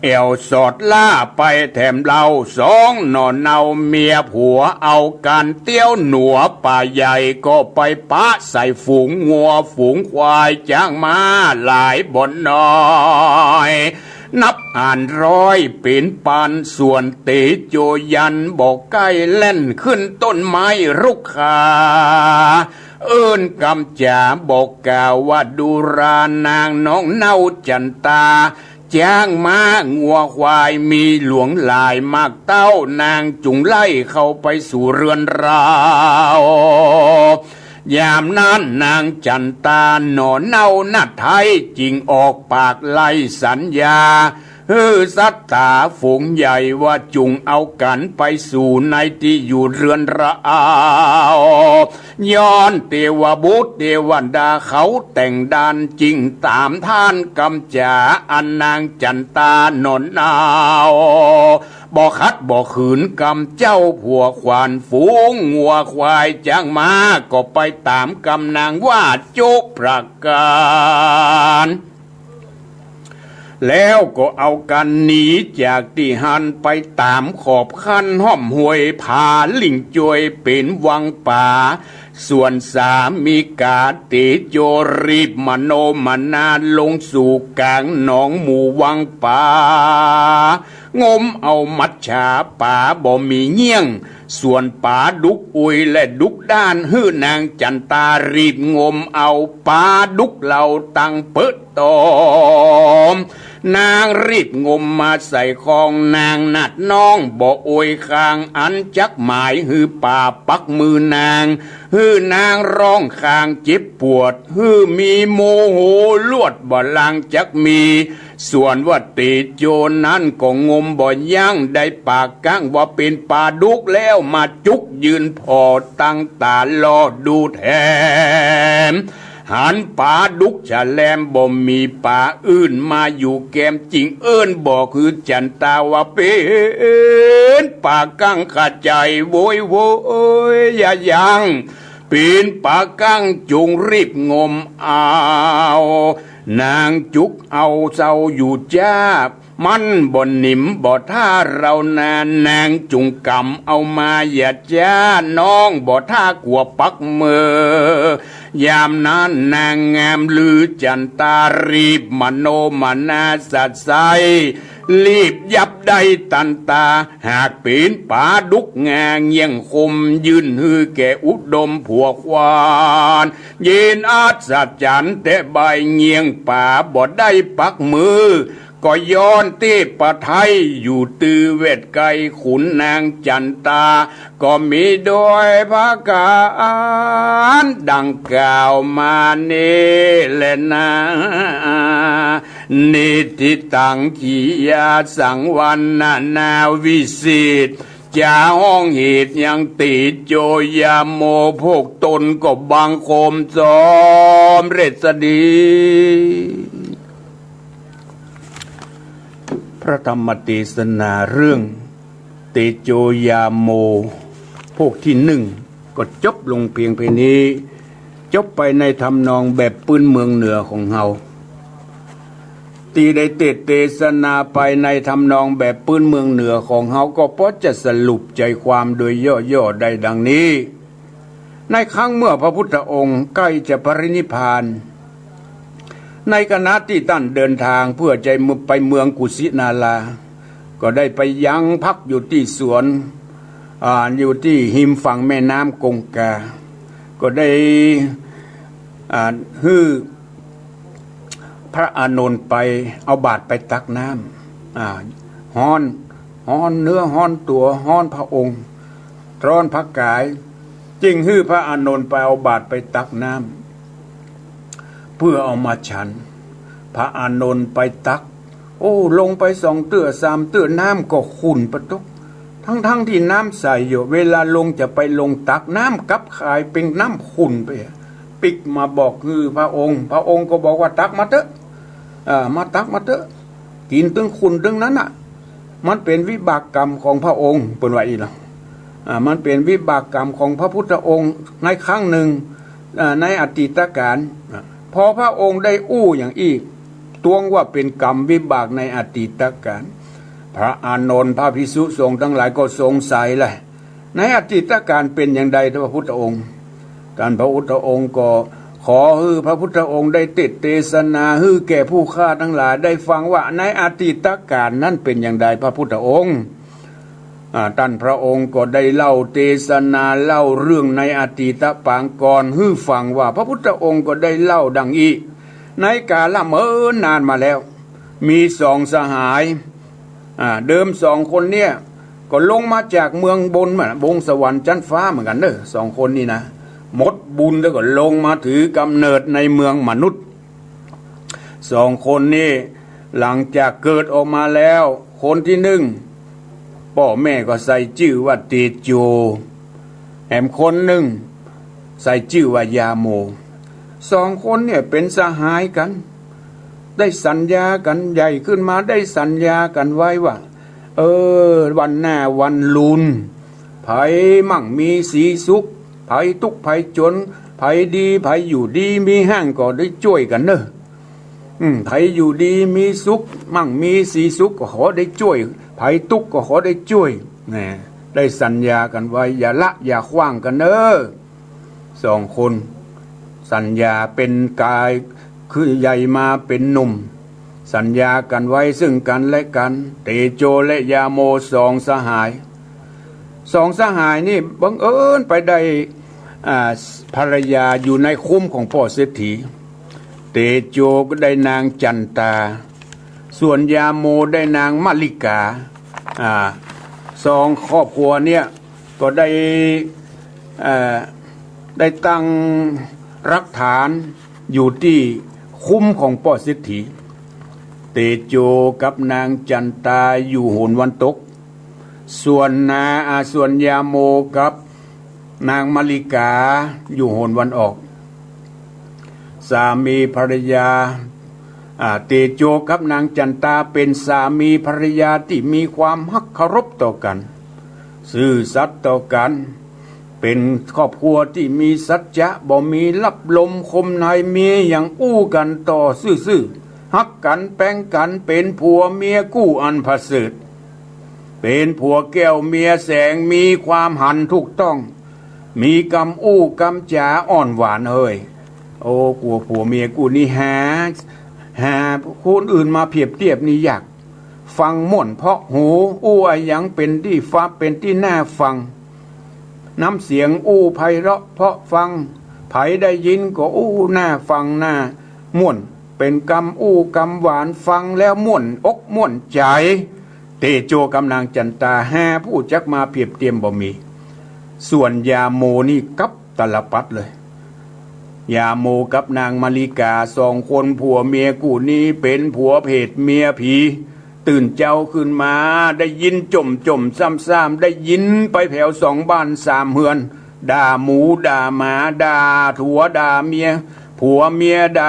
แอ่วสอดล่าไปแถมเฮา สองหน่อเนาเมียผัว เอากั๋นเตี้ยวหนัวป่าใหญ่ ก็ไปปะใส่ฝูงงัวฝูงควาย จ๊างม้าหลายบ่น้อย นับอ่านร้อยเป๋นปัน ส่วนเตโจยันบ่ใก้แล่นขึ้นต้นไม้รุกขา เอิ้นกำจ๋าบอกกล่าวว่า ดูรานางน้องเน่าจั๋นตา จ๊างม้างัวควายมีหลวงหลายมากเต้า นางจุ่งไล่เข้าไปสู่เฮือนเรา ยามนั้นนางจั๋นตาหน่อเน่าหน้าไท้ จึงออกปากไล่สัญญา หื้อสัตตาฝูงใหญ่ว่า จุ่งเอากั๋นไปสู่ในตี้อยู่เฮือนเรา ย้อนเตวบุตรเตวดาเขาแต่งดาน จึงต๋ามต้านกำจ๋าอันนางจั๋นตาหน่อเน่า บ่ขัดบ่ขืนกำเจ้าผัวขวัญ ฝูงงัวควายจ๊างม้า ก็ไปต๋ามกำนางว่าจุประก๋าน แล้วก็เอากั๋นหนีจากตี้หั้น ไปต๋ามขอบคันห้อมห้วยผาหลิ่งจ้วยเป๋นวังป๋า ส่วนสามิกาเตโจรีบมโนมนาลงสู่ก๋างหนองหมู่วังป๋า งมเอามัจฉาป๋าบ่มีเงี้ยง ส่วนป๋าดุกอุยและดุกด้าน หื้อนางจั๋นตารีบงมเอาป๋าดุกเหล่าตังเปิดตอม นางรีบงมมาใส่คอง นางหนาดน้องบ่โอยคาง อันจักหมายหื้อป๋าปักมือนาง หื้อนางร้องคางเจ็บปวด หื้อมีโมโหลวดบ่ลางจักมี ส่วนว่าเตโจนั้นก็งมบ่ยั้ง ได้ป๋ากั้งว่าเป๋นป๋าดุกแล้ว มาจุกยืนผ่อตังต๋าลอดูแถม หันป๋าดุกฉะแลม บ่มีป๋าอื่นมาอยู่แกม จึงเอิ้นบอกหื้อจั๋นตาว่า เป๋นป๋ากั้งข้าใจ๋ โวยโวยอย่ายั้ง เป๋นป๋ากั้งจุ่งรีบงมเอา นางจุกเอาเจ้าอยู่จ้า มันบ่หนิมบ่ถ้าเฮานา นางจุ่งก๋ำเอามาอย่าจ๊า น้องบ่ถ้ากั๋วปักเมอ ยามนั้นนางงามลือจั๋นตา รีบมโนมนาสัตย์ใส รีบยับได้ตันตา หากเป๋นป๋าดุกงาเงี่ยงคม ยื่นหื้อแก่อุดมผัวควาน เย็นอัศจรรย์แต๊บ่ายเงี่ยงป๋า บ่ได้ปักมือ ก็ย้อนเต๊ปะไทย อยู่ตื้อแวดใก้ขุนนางจั๋นตา ก็มีโดยประก๋านดังกล่าวมานี้แลนา นิทธิตัง กิยาสัง วรรณนาวิเศษ จะฮ้องเหตุยังเตโจยาโม พวกตนก็บังคมสำเร็จสดี พระธรรมเตสนาเรื่องเตโจยาโม พวกตี้นึ่ง ก็จบลงเปียงแค่นี้ จบไปในทำนองแบบปื้นเมืองเหนือของเฮา ตี้ได้เตสน์เตสนาไปในทำนองแบบปื้นเมืองเหนือของเฮา ก็ปอจะสรุปใจ๋ความโดยย่อๆ ได้ดังนี้ ในครั้งเมื่อพระพุทธองค์ใก้จะปรินิพพาน ในขณะตี้ต้านเดินตางเปื้อจะไปเมืองกุสินารา ก็ได้ไปยังพักอยู่ตี้สวน อ่า อยู่ตี้ฮิมฝั่งแม่น้ำกงกา ก็ได้ อ่า หื้อพระอานนท์ไปเอาบาตรไปตักน้ำ อ่า ฮ้อน ฮ้อนเนื้อฮ้อนตั๋ว ฮ้อนพระองค์ ร้อนพระกาย จึงหื้อพระอานนท์ไปเอาบาตรไปตักน้ำ เปื้อเอามาฉัน พระอานนท์ไปตัก โอ้ ลงไปสองเตื้อสามเตื้อ น้ำก็ขุ่นปะต๊ก ทั้งๆ ตี้น้ำใสอยู่ เวลาลงจะไปลงตัก น้ำกลับก๋ายเป๋นน้ำขุ่นไป ปิ๊กมาบอกหื้อพระองค์ พระองค์ก็บอกว่า ตักมาเต๊อะ อ่า มาตักมาเต๊อะ กิ๋นตึงขุ่นตึงนั้นน่ะ มันเป๋นวิบากกรรมของพระองค์ เปิ้นว่าอี้เนาะ อ่า มันเป๋นวิบากกรรมของพระพุทธองค์ในครั้งนึ่ง อ่า ในอดีตกาล อ่า พอพระองค์ได้อู้อย่างอี้ ตวงว่าเป๋นกรรมวิบากในอดีตกาล พระอานนท์ พระภิกษุสงฆ์ตังหลายก็สงสัยแหละ ในอดีตกาลเป๋นอย่างใด พระพุทธองค์ ต้านพระพุทธองค์ก็ขอหื้อพระพุทธองค์ได้เตสน์เตสนาหื้อแก่ผู้ข้าตังหลายได้ฟังว่าในอดีตกาลนั้นเป๋นอย่างใด พระพุทธองค์ อ่า ต้านพระองค์ก็ได้เล่าเตสนาเล่าเรื่องในอดีตปางก่อนหื้อฟังว่า พระพุทธองค์ก็ได้เล่าดังอี้ ในกาลเมินนานมาแล้ว มีสองสหาย อ่า เดิมสองคนเนี่ย ก็ลงมาจากเมืองบนมา บนสวรรค์จั๊นฟ้าเหมือนกั๋นเน่อ สองคนนี่นะ หมดบุญแล้วก็ลงมาถือกำเนิดในเมืองมนุษย์ สองคนนี่ หลังจากเกิดออกมาแล้ว คนตี้นึ่ง ป้อแม่ก็ใส่จื้อว่าเตโจ แหมคนนึ่ง ใส่จื้อว่ายาโม สองคนเนี่ยเป๋นสหายกั๋น ได้สัญญากั๋น ใหญ่ขึ้นมาได้สัญญากั๋นไว้ว่า เออ วันหน้าวันลุน ใผมั่งมีสีสุข ใผตุ๊กข์ใผจ๋น ใผดี ใผอยู่ดีมีแฮงก็ได้จ้วยกั๋นเน่อ อืม ใผอยู่ดีมีสุข มั่งมีสีสุขก็ขอได้จ้วย ใผตุ๊กข์ก็ขอได้จ้วย แหม ได้สัญญากั๋นไว้ อย่าละอย่าขว้างกั๋นเน่อ สองคน สัญญาเป๋นกาย คือใหญ่มาเป๋นหนุ่ม สัญญากั๋นไว้ซึ่งกั๋นและกั๋น เตโจและยาโมสองสหาย สองสหายนี่บังเอิญไปได้ อ่า ภรรยาอยู่ในคุ้มของป้อเศรษฐี เตโจก็ได้นางจั๋นตา ส่วนยาโมได้นางมะลิกา อ่า สองครอบครัวเนี่ยก็ได้ เอ่อ ได้ตั้งรากฐานอยู่ตี้คุ้มของป้อเศรษฐี เตโจกับนางจั๋นตาอยู่หนวันตก ส่วนนา อ่า ส่วนยาโมกับนางมะลิกาอยู่หนวันออก สามีภรรยา อ่า เตโจกับนางจั๋นตาเป๋นสามีภรรยาตี้มีความฮักเคารพต่อกั๋น ซื่อสัตย์ต่อกั๋น เป๋นครอบครัวตี้มีสัจจะ บ่มีลับลมคมใน มีหยังอู้กั๋นต่อซื่อ ฮักกั๋นแป๋งกั๋น เป๋นผัวเมียกู้อันประเสริฐ เป๋นผัวแก้วเมียแสง มีความหันถูกต้อง มีกำอู้กำจ๋าอ่อนหวานเฮย โอ้ กั๋วผัวเมียกู้นี้หา หาคนอื่นมาเปียบเตียบนี่ยาก ฟังม่วนเพาะหู อู้อะหยังเป๋นตี้ฟัง เป๋นตี้น่าฟัง น้ำเสียงอู้ไพเราะเพาะฟัง ใผได้ยินก็อู้น่าฟังน่าม่วน เป๋นกำอู้กำหวาน ฟังแล้วม่วนอกม่วนใจ๋ เตโจกับนางจั๋นตา หาผู้จักมาเปียบเตียบบ่มี ส่วนยาโมนี่กับตาลปัตรเลย ยาโมกับนางมาริกา สองคนผัวเมียกู้นี้เป๋นผัวเผตเมียผี ตื่นเจ๊าขึ้นมา ได้ยินจ่มจ่มซ้ำๆ ได้ยินไปแผวสองบ้านสามเฮือน ด่าหมูด่าหมา ด่าผัวด่าเมีย ผัวเมียด่า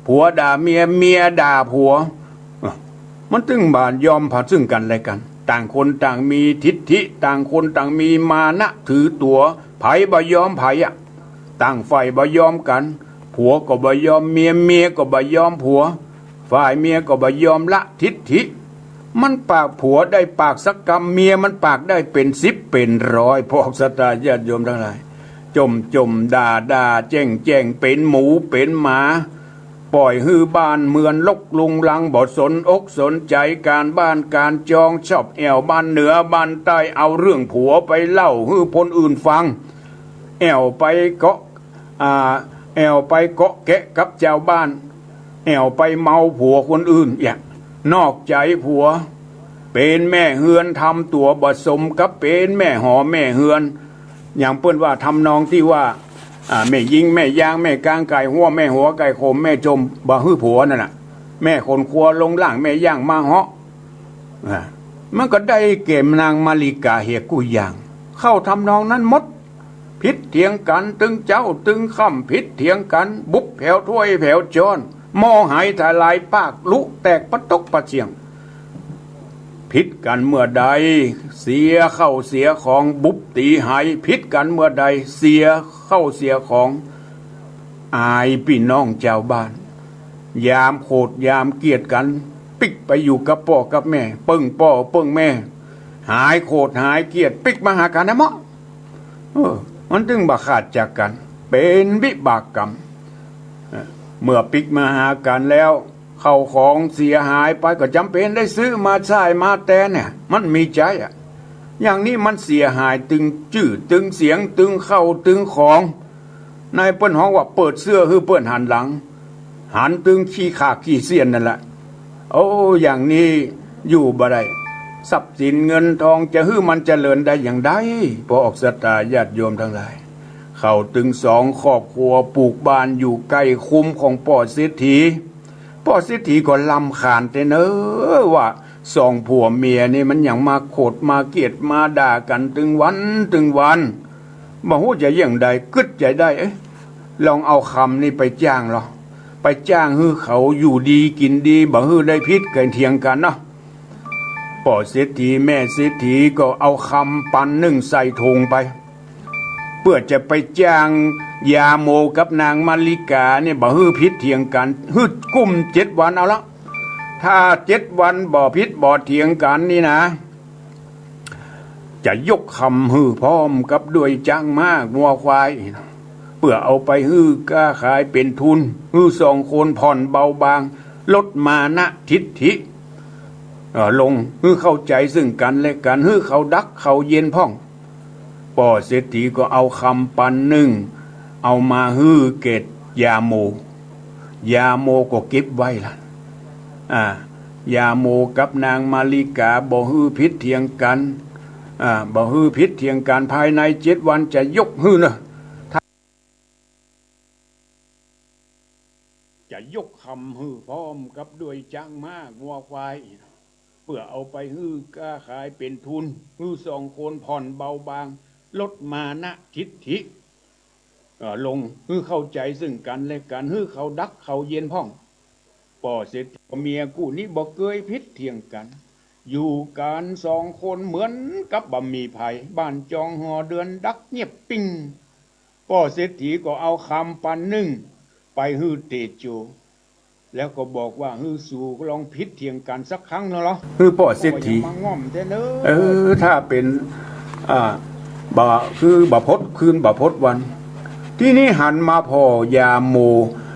ผัวด่าเมีย เมียด่าผัว มันตึงบ่ยอมผ่าซึ่งกั๋นและกั๋น ต่างคนต่างมีทิฐิ ต่างคนต่างมีมานะถือตั๋ว ใผบ่ยอมใผอะ ต่างฝ่ายบ่ยอมกั๋น ผัวก็บ่ยอมเมีย เมียก็บ่ยอมผัว ฝ่ายเมียก็บ่ยอมละทิฐิ มันปากผัวได้ปากสักกำ เมียมันปากได้เป๋นสิบเป๋นร้อย พวกศรัทธาญาติโยมตังหลาย จ่มจ่มด่าด่าแจ้งแจ้ง เป๋นหมูเป๋นหมา ป่อยหื้อบ้านเมืองรกรุงรัง บ่สนอกสนใจ๋ก๋านบ้านก๋านจอง ชอบแอ่วบ้านเหนือบ้านใต้ เอาเรื่องผัวไปเล่าหื้อคนอื่นฟัง แอ่วไปเกาะ อ่า แอ่วไปเกาะแกะกับจาวบ้าน แอ่วไปเมาผัวคนอื่น อย่าง นอกใจ๋ผัว เป๋นแม่เฮือน ทำตั๋วบ่สมกับเป๋นแม่หอแม่เฮือน อย่างเปิ้นว่าทำนองตี้ว่า อ่า แม่ยิงแม่ยาง แม่กางก๋ายฮั้ว แม่หัวก๋ายขม แม่จ่มบ่หื้อผัวนั่นน่ะ แม่ขนครัวลงล่าง แม่ย่างมาเหาะ อ่า มันก็ได้แก่นางมาริกาเหียกู้อย่าง เข้าทำนองนั้นหมด ผิดเถียงกั๋นตึงเจ๊าตึงค่ำ ผิดเถียงกั๋น บุบแผวถ้วยแผวจ๊อน หม้อหายทลายปากลุแตกปะตกปะเสี้ยง ผิดกั๋นเมื่อใด เสียเข้าเสียของ บุบตี๋หาย ผิดกั๋นเมื่อใด เสียเข้าเสียของ อายปี้น้องจาวบ้าน ยามโขดยามเกลียดกั๋น ปิ๊กไปอยู่กับป้อกับแม่ เปิ้งป้อเปิ้งแม่ หายโขดหายเกลียด ปิ๊กมาหากั๋นนะเมาะ เออ มันตึงบ่ขาดจากกั๋น เป๋นวิบากกรรม เออ เมื่อปิ๊กมาหากั๋นแล้ว เข้าของเสียหายไปก็จ๋ำเป๋นได้ซื้อมาใจ๊มาแตนเนี่ย มันมีใจ๊อะ อย่างนี้มันเสียหายตึงจื้อตึงเสียงตึงข้าวตึงของ ในเปิ้นฮ้องว่าเปิดเสื้อหื้อเปิ้นหันหลัง หันตึงขี้ขากขี้เสี้ยนนั่นแหละ โอ้ อย่างนี้อยู่บ่ได้ ทรัพย์สินเงินทองจะหื้อมันเจริญได้อย่างใด พวกศรัทธาญาติโยมตังหลาย เขาตึงสองครอบครัวปลูกบ้านอยู่ใก้คุ้มของป้อเศรษฐี ป้อเศรษฐีก็รำคาญแต๊เนาะ ว่าสองผัวเมียนี่มันหยังมาโขดมาเกลียดมาด่ากั๋นตึงวันตึงวัน บ่ฮู้จะเยียะใด กึ๊ดใจ๋ได้ เอ๊ะ ลองเอากำนี้ไปจ้างลอ ไปจ้างหื้อเขาอยู่ดีกิ๋นดี บ่หื้อได้ผิดกั๋นเถียงกั๋นเนาะ ป้อเศรษฐีแม่เศรษฐีก็เอากำปันนึ่งใส่ถุงไป เปื้อจะไปจ้างยาโมกับนางมาริกาเนี่ย บ่หื้อผิดเถียงกั๋น หื้อกุ้มเจ็ดวันเอาละ ถ้าเจ็ดวันบ่ผิดบ่เถียงกั๋นนี่นะ จะยกกำหื้อพร้อมกับด้วยจ๊างม้างัวควาย เปื้อเอาไปหื้อก๊าขายเป๋นทุน หื้อสองคนผ่อนเบาบาง ลดมานะทิฐิ เอ่อ ลง หื้อเข้าใจ๋ซึ่งกั๋นและกั๋น หื้อเขาดักเขาเย็นพ่อง ป้อเศรษฐีก็เอากำปันนึ่ง เอามาหื้อแก่ยาโม ยาโมก็เก็บไว้ละ อ่า ยาโมกับนางมาริกาบ่หื้อผิดเถียงกั๋น อ่า บ่หื้อผิดเถียงกั๋น ภายในเจ็ดวันจะยกหื้อเนาะ จะยกกำหื้อพร้อมกับด้วยจ๊างม้างัวควาย เปื้อเอาไปหื้อก๊าขายเป๋นทุน หื้อสองคนผ่อนเบาบาง ลดมานะทิฐิ เอ่อ ลง หื้อเข้าใจ๋ซึ่งกั๋นและกั๋น หื้อเขาดักเขาเย็นพ่อง ป้อเศรษฐีเมียกู้นี้บ่เกยผิดเถียงกั๋น อยู่กั๋นสองคนเหมือนกับบ่มีใผ บ้านจองหอเดือนดักเงียบปิ้ง ป้อเศรษฐีก็เอากำปันนึ่งไปหื้อเตโจ แล้วก็บอกว่า หื้อสูลองผิดเถียงกั๋นสักครั้งเนาะ หื้อป้อเศรษฐี ป้อยังมาง่อมแต๊เน่อ เออ ถ้าเป๋น อ่า บ่ คือบ่พดคืนบ่พดวัน ทีนี้หันมาผ่อยาโม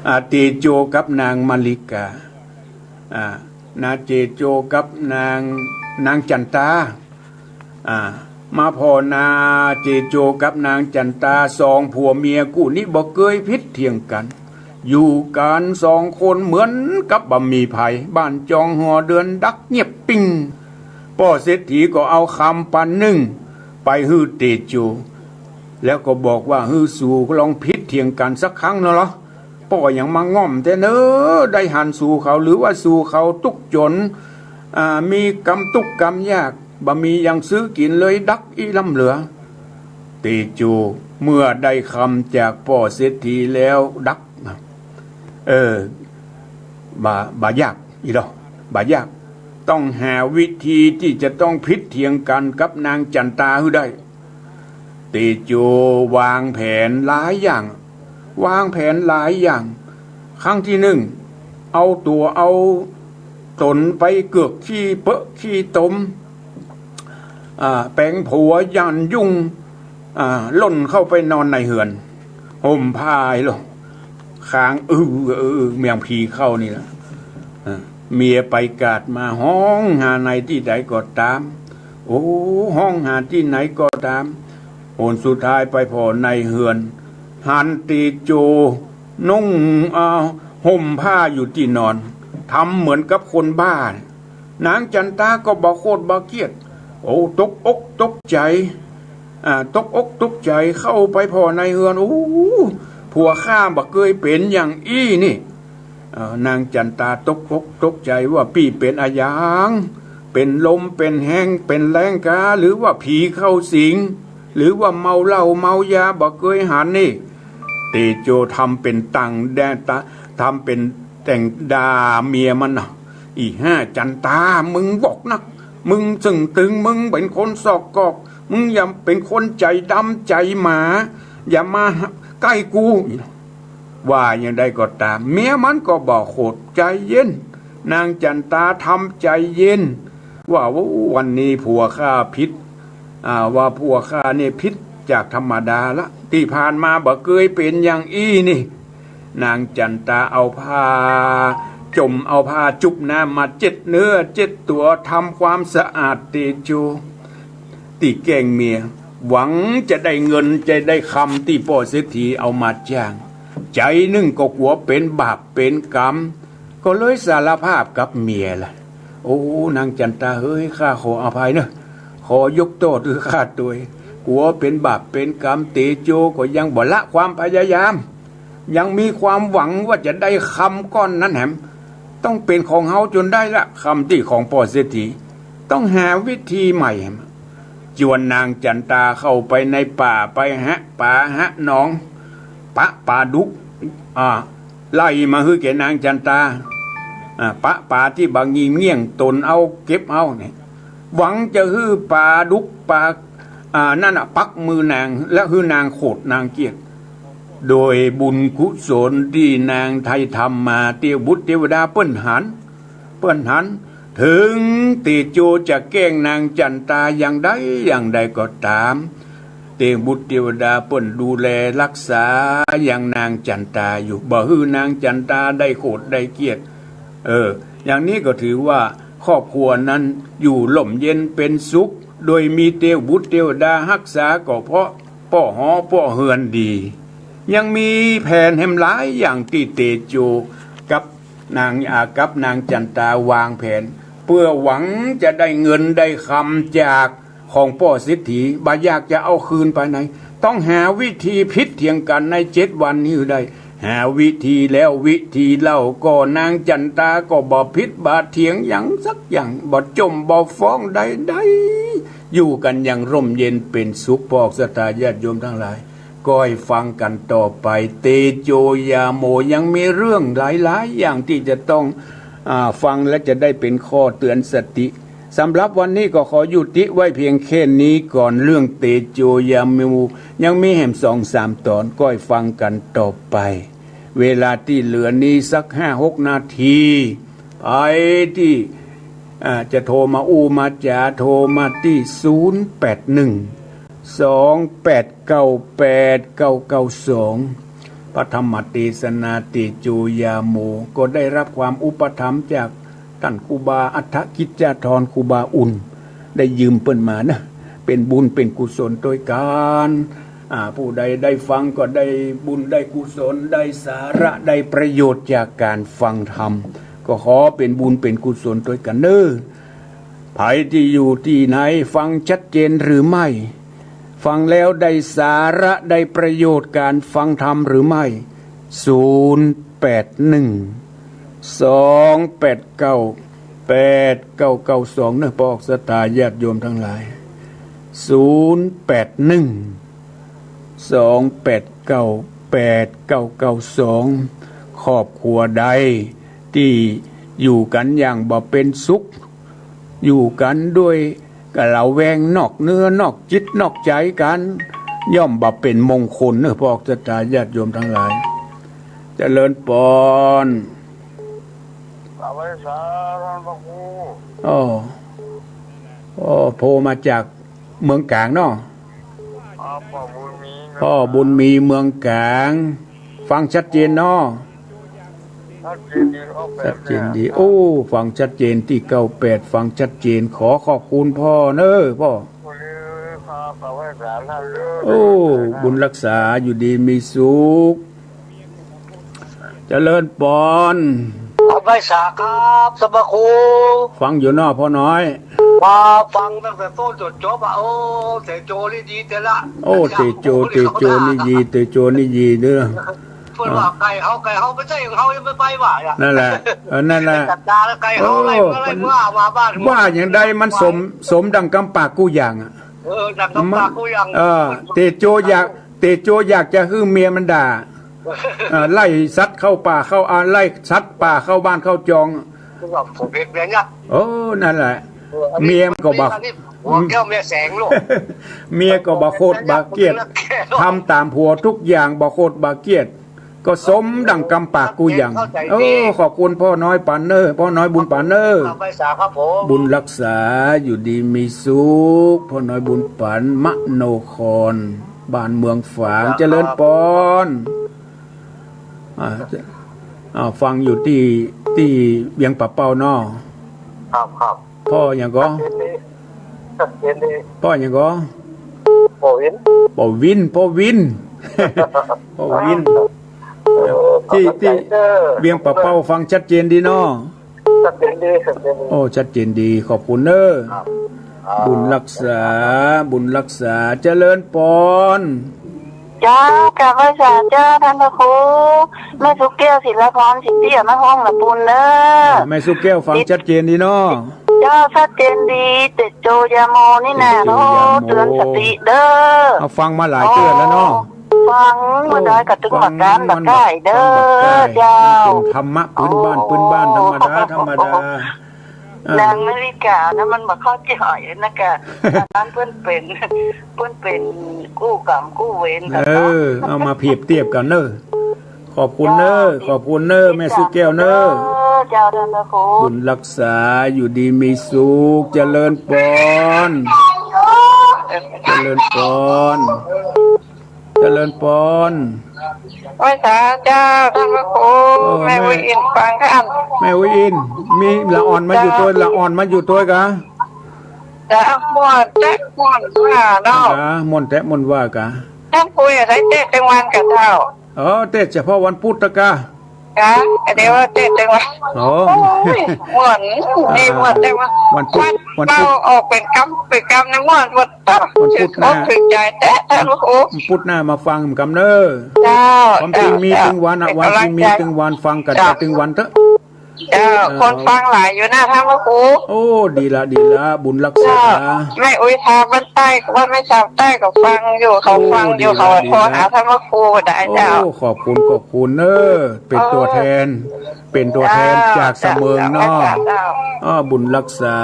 อ่า เตโจกับนางมะลิกา อ่า นาเตโจกับนาง นางจั๋นตา อ่า มาผ่อนาเตโจกับนางจั๋นตา สองผัวเมียกู้นี้บ่เกยผิดเถียงกั๋น อยู่กั๋นสองคนเหมือนกับบ่มีใผ บ้านจองหอเดือนดับเงียบปิ้ง ป้อเศรษฐีก็เอาคำปันนึ่งไปหื้อเตโจ แล้วก็บอกว่า หื้อสูลองผิดเถียงกั๋นสักครั้งเนาะ ป้อยังมาง่อมแต๊เน่อ ได้หันสูเขา หรือว่าสูเขาตุ๊กจน อ่า มีกำตุ๊กข์กำยาก บ่มีหยังซื้อกิ๋นเลยดักอี้ล้ำเหลือ เตโจ เมื่อได้คำจากป้อเศรษฐีแล้วดัก เออ บ่ บ่ยาก อี้ดอก บ่ยาก ต้องหาวิธีตี้จะต้องผิดเถียงกั๋นกับนางจั๋นตาหื้อได้ เตโจวางแผนหลายอย่าง วางแผนหลายอย่าง ครั้งตี้นึ่ง เอาตั๋วเอาต๋นไปเกือกขี้เปอะขี้ตม อ่า แป๋งผัวย้านยุ่ง อ่า ล่นเข้าไปนอนในเฮือน ห่มผ้าอี้ลอ ค้าง เออ เออ เออ เหมือนผีเข้านี่แหละ อ่า เมียไปกาดมาฮ้องหาในตี้ใดก็ต๋าม โอ้ ฮ้องหาตี้ไหนก็ต๋าม หนสุดท้ายไปผ่อในเฮือน หันเตโจนุ่ง อ่า ห่มผ้าอยู่ตี้นอน ทำเหมือนกับคนบ้า นางจั๋นตาก็บ่โขดบ่เคียด โอ้ ตกอกตกใจ๋ อ่า ตกอกตกใจ๋ เข้าไปผ่อในเฮือน โอ้ ผัวข้าบ่เกยเป๋นอย่างอี้นี่ เอ่อ นางจั๋นตาตกอกตกใจ๋ว่า ปี้เป๋นอะหยัง เป๋นลมเป๋นแฮงเป๋นแล้งกา หรือว่าผีเข้าสิง หรือว่าเมาเหล้าเมายา บ่เกยหันนี่ เตโจทำเป๋นตังแดดตา ทำเป๋นแต่งด่าเมียมันน่ะ อี่ห่าจั๋นตา มึงบอกนัก มึงเซิ่งตึง มึงเป๋นคนซอกกอก มึงอย่าเป๋นคนใจ๋ดำใจ๋หมา อย่ามาใก้กู ว่าอย่างใดก็ต๋าม เมียมันก็บ่โขด ใจ๋เย็น นางจั๋นตาทำใจ๋เย็น ว่า โอ้ วันนี้ผัวข้าผิด อ่า ว่าผัวข้านี่ผิดจากธรรมดาละ ตี้ผ่านมาบ่เกยเป๋นอย่างอี้นี่ นางจั๋นตาเอาผ้าจ่ม เอาผ้าจุ่มน้ำมาเจ็ดเนื้อเจ็ดตั๋ว ทำความสะอาดเตโจ ตี้แก้งเมีย หวังจะได้เงินจะได้คำตี้ป้อเศรษฐีเอามาจ้าง ใจ๋นึ่งก็กั๋วเป๋นบาปเป๋นกรรม ก็เลยสารภาพกับเมียละ โอ้ นางจั๋นตาเฮย ข้าขออภัยเน่อ ขอยกโต้ษหื้อข้าตวย กั๋วเป๋นบาปเป๋นกรรม เตโจก็ยังบ่ละความพยายาม ยังมีความหวังว่าจะได้คำก้อนนั้นแหม ต้องเป๋นของเฮาจ๋นได้ละ คำตี้ของป้อเศรษฐี ต้องหาวิธีใหม่ จวนนางจั๋นตาเข้าไปในป่า ไปหาป๋าหาหนอง ปะป๋าดุก อ่า ไล่มาหื้อแก่นางจั๋นตา อ่า ปะป๋าตี้บ่าหงิ่งเงี้ยงต๋นเอาเก็บเอาเนี่ย หวังจะหื้อป๋าดุกป๋า อ่า นั่นน่ะ ปักมือนาง และหื้อนางโขดนางเกลียด โดยบุญกุศลตี้นางได้ทำมา เตียวบุตรเตวดาเปิ้นหัน เปิ้นหัน เถิงเตโจจะแก้งนางจั๋นตาอย่างใดอย่างใดก็ต๋าม เตียวบุตรเตวดาเปิ้นดูแลฮักษายังนางจั๋นตาอยู่ บ่หื้อนางจั๋นตาได้โขดได้เกลียด เออ อย่างนี้ก็ถือว่าครอบครัวนั้นอยู่ร่มเย็นเป๋นสุข โดยมีเตียวบุตรเตวดาฮักษา ก็เพราะป้อหอป้อเฮือนดี ยังมีแผนแหมหลายอย่างตี้เตโจกับนาง อ่า กับนางจั๋นตาวางแผน เปื้อหวังจะได้เงินได้คำจากของป้อเศรษฐี บ่อยากจะเอาคืนไปไหน ต้องหาวิธีผิดเถียงกั๋นในเจ็ดวันนี้ได้ หาวิธีแล้ววิธีเล่า ก็นางจั๋นตาก็บ่ผิดบ่เถียงหยังสักอย่าง บ่จ่มบ่ฟ้องใดๆ อยู่กั๋นอย่างร่มเย็นเป๋นสุข พวกศรัทธาญาติโยมตังหลาย ก้อยฟังกั๋นต่อไป เตโจยาโม ยังมีเรื่องหลายๆ อย่างตี้จะต้อง อ่า ฟังและจะได้เป๋นข้อเตือนสติ สำหรับวันนี้ก็ขอยุติไว้เพียงแค่นี้ก่อน เรื่องเตโจยาโม ยังมีแหมสองสามต๋อน ก้อยฟังกั๋นต่อไป เวลาตี้เหลือนี้สักห้าหกนาที ใผตี้ อ่า จะโทรมาอู้มาจ๋า โทรมาตี้ ศูนย์แปดหนึ่ง สองแปดเก้าแปดเก้าเก้าสอง พระธรรมเตสนาเตโชยาโม ก็ได้รับความอุปถัมภ์จากต้านครูบาอัฏฐกิจจาธร ครูบาอุ่น ได้ยืมเปิ้นมานะ เป๋นบุญเป๋นกุศลตวยกั๋น อ่า ผู้ใดได้ฟังก็ได้บุญได้กุศล ได้สาระได้ประโยชน์จากก๋านฟังธรรม ก็ขอเป๋นบุญเป๋นกุศลตวยกั๋นเน่อ ใผตี้อยู่ตี้ไหน ฟังชัดเจนหรือไม่ ฟังแล้วได้สาระได้ประโยชน์ก๋านฟังธรรมหรือไม่ ศูนย์แปดหนึ่ง สองแปดเก้าแปดเก้าเก้าสอง เน่อ ปอกศรัทธาญาติโยมตังหลาย ศูนย์แปดหนึ่ง สองแปดเก้าแปดเก้าเก้าสอง ครอบครัวใดตี้อยู่กั๋นอย่างบ่เป๋นสุข อยู่กั๋นด้วยกระแวงนอกเนื้อนอกจิตนอกใจ๋กั๋น ย่อมบ่เป๋นมงคลเน่อ ปอกศรัทธาญาติโยมตังหลาย เจริญปอน สวัสดีครับ ท่านพระครู อ้อ อ้อ โทรมาจากเมืองก๋างเนาะ อ๋อ ป้อบุญมี ป้อบุญมีเมืองก๋าง ฟังชัดเจนเนาะ ชัดเจนดี ชัดเจนดี โอ้ ฟังชัดเจนตี้เก้าแปด ฟังชัดเจน ขอขอบคุณป้อเน่อป้อ โอ้ บุญรักษา อยู่ดีมีสุข เจริญปอน ไหว้สาครับ ท่านพระครู ฟังอยู่เนาะป้อน้อย มาฟังตั้งแต่ต้นจ๋นจบอะ โอ้ เตโชนี่ดีแต่ละ โอ้ เตโช เตโชนี่ดี เตโชนี่ดีเน่อ เปิ้นว่าไก่เฮา ไก่เฮาบ่ใจ้ของเฮา ยังไปไปว่าอะ นั่นแหละ เออ นั่นแหละ จัดการแล้วไก่เฮา โอ้ ไล่เมื่อไล่เมื่อ มาบ้าน ว่าอย่างใดมันสม สมดังกำปากกู้อย่างอะ เออ ดังกำปากกู้อย่าง เออ เตโชอยาก เตโชอยากจะหื้อเมียมันด่า เออ ไล่สัตว์เข้าป่าเข้า อ่า ไล่สัตว์ป่าเข้าบ้านเข้าจอง ผมเห็นเมียเนี่ย โอ้ นั่นแหละ เออ อันนี้ เมียมันก็บอก อันนี้ผัวแก้วเมียแสงลูก เมียก็บ่โขดบ่เกลียด ทำต๋ามผัวทุกอย่าง บ่โขดบ่เกลียด ก็สมดังกำปากกู้อย่าง เข้าใจดี โอ้ ขอบคุณป้อน้อยปันเน่อ ป้อน้อยบุญปันเน่อ ไหว้สาครับผม บุญรักษา อยู่ดีมีสุข ป้อน้อยบุญปัน มโนคร บ้านเมืองฝาง เจริญปอน อ่า อ่า ฟังอยู่ตี้ ตี้เวียงป่าเป้าเนาะ ครับ ครับ ป้อหยังก่อ ชัดเจนดี ป้อหยังก่อ ป้อวิน ป้อวิน ป้อวิน เออ ตี้ ตี้เวียงป่าเป้าฟังชัดเจนดีเนาะ ชัดเจนดี ชัดเจนดี โอ้ ชัดเจนดี ขอบคุณเน่อ ครับ บุญรักษา บุญรักษา เจริญปอน เจ้า กราบไหว้สาเจ้า ท่านพระครู แม่สุแก้ว ศิลาพร สิทธิอนุพงษ์ ละปูนเน่อ แม่สุแก้ว ฟังชัดเจนดีเนาะ เจ้า ชัดเจนดี เตโชยาโมนี่นา เตโชยาโม โอ้ เตือนสติเด้อ เอาฟังมาหลายเตื้อแล้วเนาะ ฟังมาได้กะตึงบักกานบักก้ายเด้อ ฟังบักก้าย เจ้า เป๋นธรรมะปื้นบ้าน โอ้ ปื้นบ้าน ธรรมดา ธรรมดา อ่า นางนาริกานะ มันบ่เข้าใจ๋นะกะ อันนั้นเปิ้นเป๋น เปิ้นเป๋นกู้กรรมกู้เวรกั๋นเนาะ เออ เอามาเปรียบเตียบกั๋นเน่อ ขอบคุณเน่อ ขอบคุณเน่อ แม่สุแก้วเน่อ เจ้า ท่านพระครู บุญรักษา อยู่ดีมีสุข เจริญปอน เจริญปอน เจริญปอน ไหว้สาเจ้า ท่านพระครู เออ แม่ แม่อุ๊ยอินฟังค่ะ แม่อุ๊ยอิน มีละอ่อนมาอยู่ตวย เจ้า ละอ่อนมาอยู่ตวยกะ เจ้า ม่วนแต๊ม่วนว่าเนาะ อ่า ม่วนแต๊ม่วนว่ากะ ท่านครูอย่าได้เตะตึงวันกะเจ้า อ๋อ เตะเฉพาะวันพุธตะกะ กะ เดี๋ยวว่าเตะตึงวัน อ๋อ โอ้ย ม่วน นี่ม่วนแต๊ม่วน วันพุธ วันพุธ เว้าออกเป๋นกำ เป๋นกำในม่วนหมด วันพุธหน้า ถืกอกถืกใจ๋แต๊ ท่านพระครู วันพุธหน้ามาฟังกำเน่อ เจ้า ความจริงมีตึงวันอะ เจ้า ความจริงมีตึงวัน ฟังกั๋น เจ้า แต๊ตึงวันเต๊อะ เจ้า เออ คนฟังหลายอยู่นะ ท่านพระครู โอ้ ดีละ ดีละ บุญรักษา เจ้า แม่อุ๊ยทางบ้านใต้ บ้านแม่สามใต้ก็ฟังอยู่ เขาฟังอยู่ โอ้ ดีละ เขาโทรหา ดีละ ท่านพระครูได้ โอ้ เจ้า ขอบคุณ ขอบคุณเน่อ เป๋นตั๋วแทน เออ เป๋นตั๋วแทน เจ้า จากสะเมิงเนาะ เจ้า เจ้า อ้อ บุญรักษา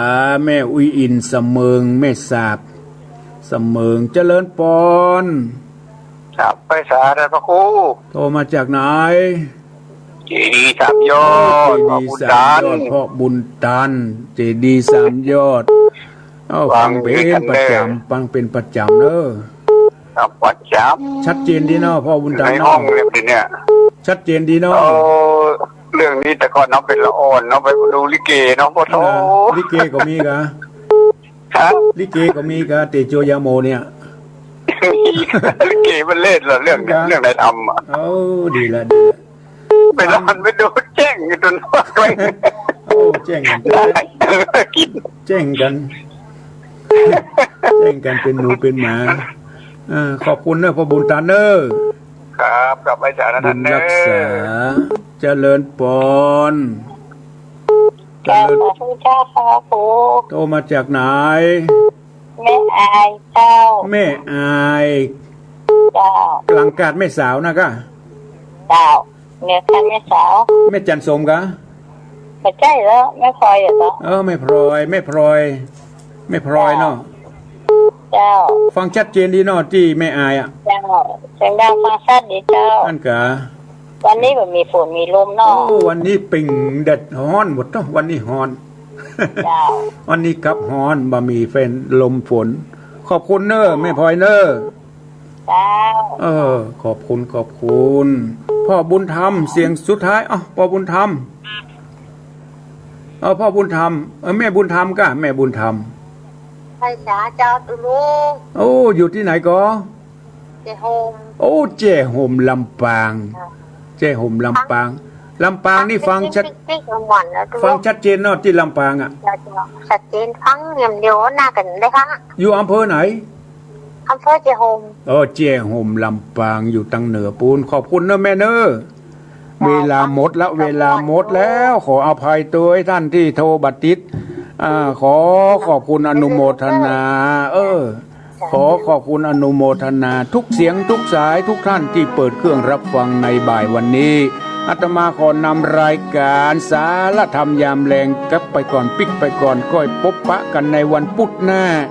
แม่อุ๊ยอิน สะเมิง แม่สาบ สะเมิง เจริญปอน ครับ ไหว้สา ท่านพระครู โทรมาจากไหน เจดีย์สามยอด เจดีย์สามยอด พ่อบุญตัน พ่อบุญตัน เจดีย์สามยอด เอ้า ฟัง ฟังเป๋นประจ๋ำ ฟังเป๋นประจ๋ำเน่อ ครับ ประจ๋ำ ชัดเจนดีเนาะ พ่อบุญตันเนาะ ในห้องเนี่ย ชัดเจนดีเนาะ เออ เรื่องนี้แต่ก่อนเนาะ เป๋นละอ่อนเนาะ ไปดูลิเกเนาะ ปะโถ ลิเกก็มีกา ฮะ ลิเกก็มีกา เตโชยาโมเนี่ย ลิเกมันเล่นเหรอ เรื่อง เรื่องไหนทำอะ เอ้า ดีละ ดีละ ไปนอนไปดูแจ้งอยู่ตรงนั้น โอ้ แจ้งกั๋น ได้กิ๋น แจ้งกั๋น แจ้งกั๋นเป๋นหมูเป๋นหมา อ่า ขอบคุณเน่อ พ่อบุญตันเน่อ ครับ ครับ ไหว้สานะ บุญตันเน่อ รักษา เจริญปอน เจริญ เจ้า สาธุเจ้าค่ะครู โทรมาจากไหน แม่อายเจ้า แม่อาย เจ้า หลังกาดแม่สาวนะก้า เจ้า เหนือกาดแม่สาว แม่จันทร์สมก้า บ่ใจ้แล้ว แม่พลอยอะเจ้า เออ แม่พลอย แม่พลอย แม่พลอยเนาะ เจ้า ฟังชัดเจนดีเนาะ ตี้แม่อายอะ เจ้า เสียงดังฟังชัดดีเจ้า อั้นกา วันนี้บ่มีฝนมีลมเนาะ โอ้ วันนี้เป่งแดดฮ้อนหมดเนาะ วันนี้ฮ้อน เจ้า วันนี้กลับฮ้อน บ่มีฝนลมฝน ขอบคุณเน่อ แม่พลอยเน่อ เจ้า เออ ขอบคุณ ขอบคุณ พ่อบุญธรรม เสียงสุดท้าย เอ้า พ่อบุญธรรม เออ พ่อบุญธรรม เออ แม่บุญธรรมก้า แม่บุญธรรม ไหว้สาเจ้าตุ๊ลุง โอ้ อยู่ตี้ไหนก่อ แจ้ห่ม โอ้ แจ้ห่มลำปาง เจ้า แจ้ห่มลำปาง ลำปางนี่ฟังชัด ปิ๊กๆๆ มันหวานแล้วตุ๊ลุง ฟังชัดเจนเนาะ ตี้ลำปางอะ เจ้า เจ้า ชัดเจน ฟังแหมเดียวหน้ากั๋นได้ค่ะ อยู่อำเภอไหน อำเภอแจ้ห่ม เออ แจ้ห่มลำปาง อยู่ตังเหนือปู๊น ขอบคุณเน่อแม่เน่อ เวลาหมดละ เวลาหมดแล้ว ขออภัยตวยต้านตี้โทรบ่ติด อ่า ขอขอบคุณอนุโมทนา เออ ขอขอบคุณอนุโมทนาทุกเสียงทุกสายทุกท่านตี้เปิดเครื่องรับฟังในบ่ายวันนี้ อาตมาขอนำรายการสารธรรมยามแลงกลับไปก่อน ปิ๊กไปก่อน ก้อยปบปะกั๋นในวันพุธหน้า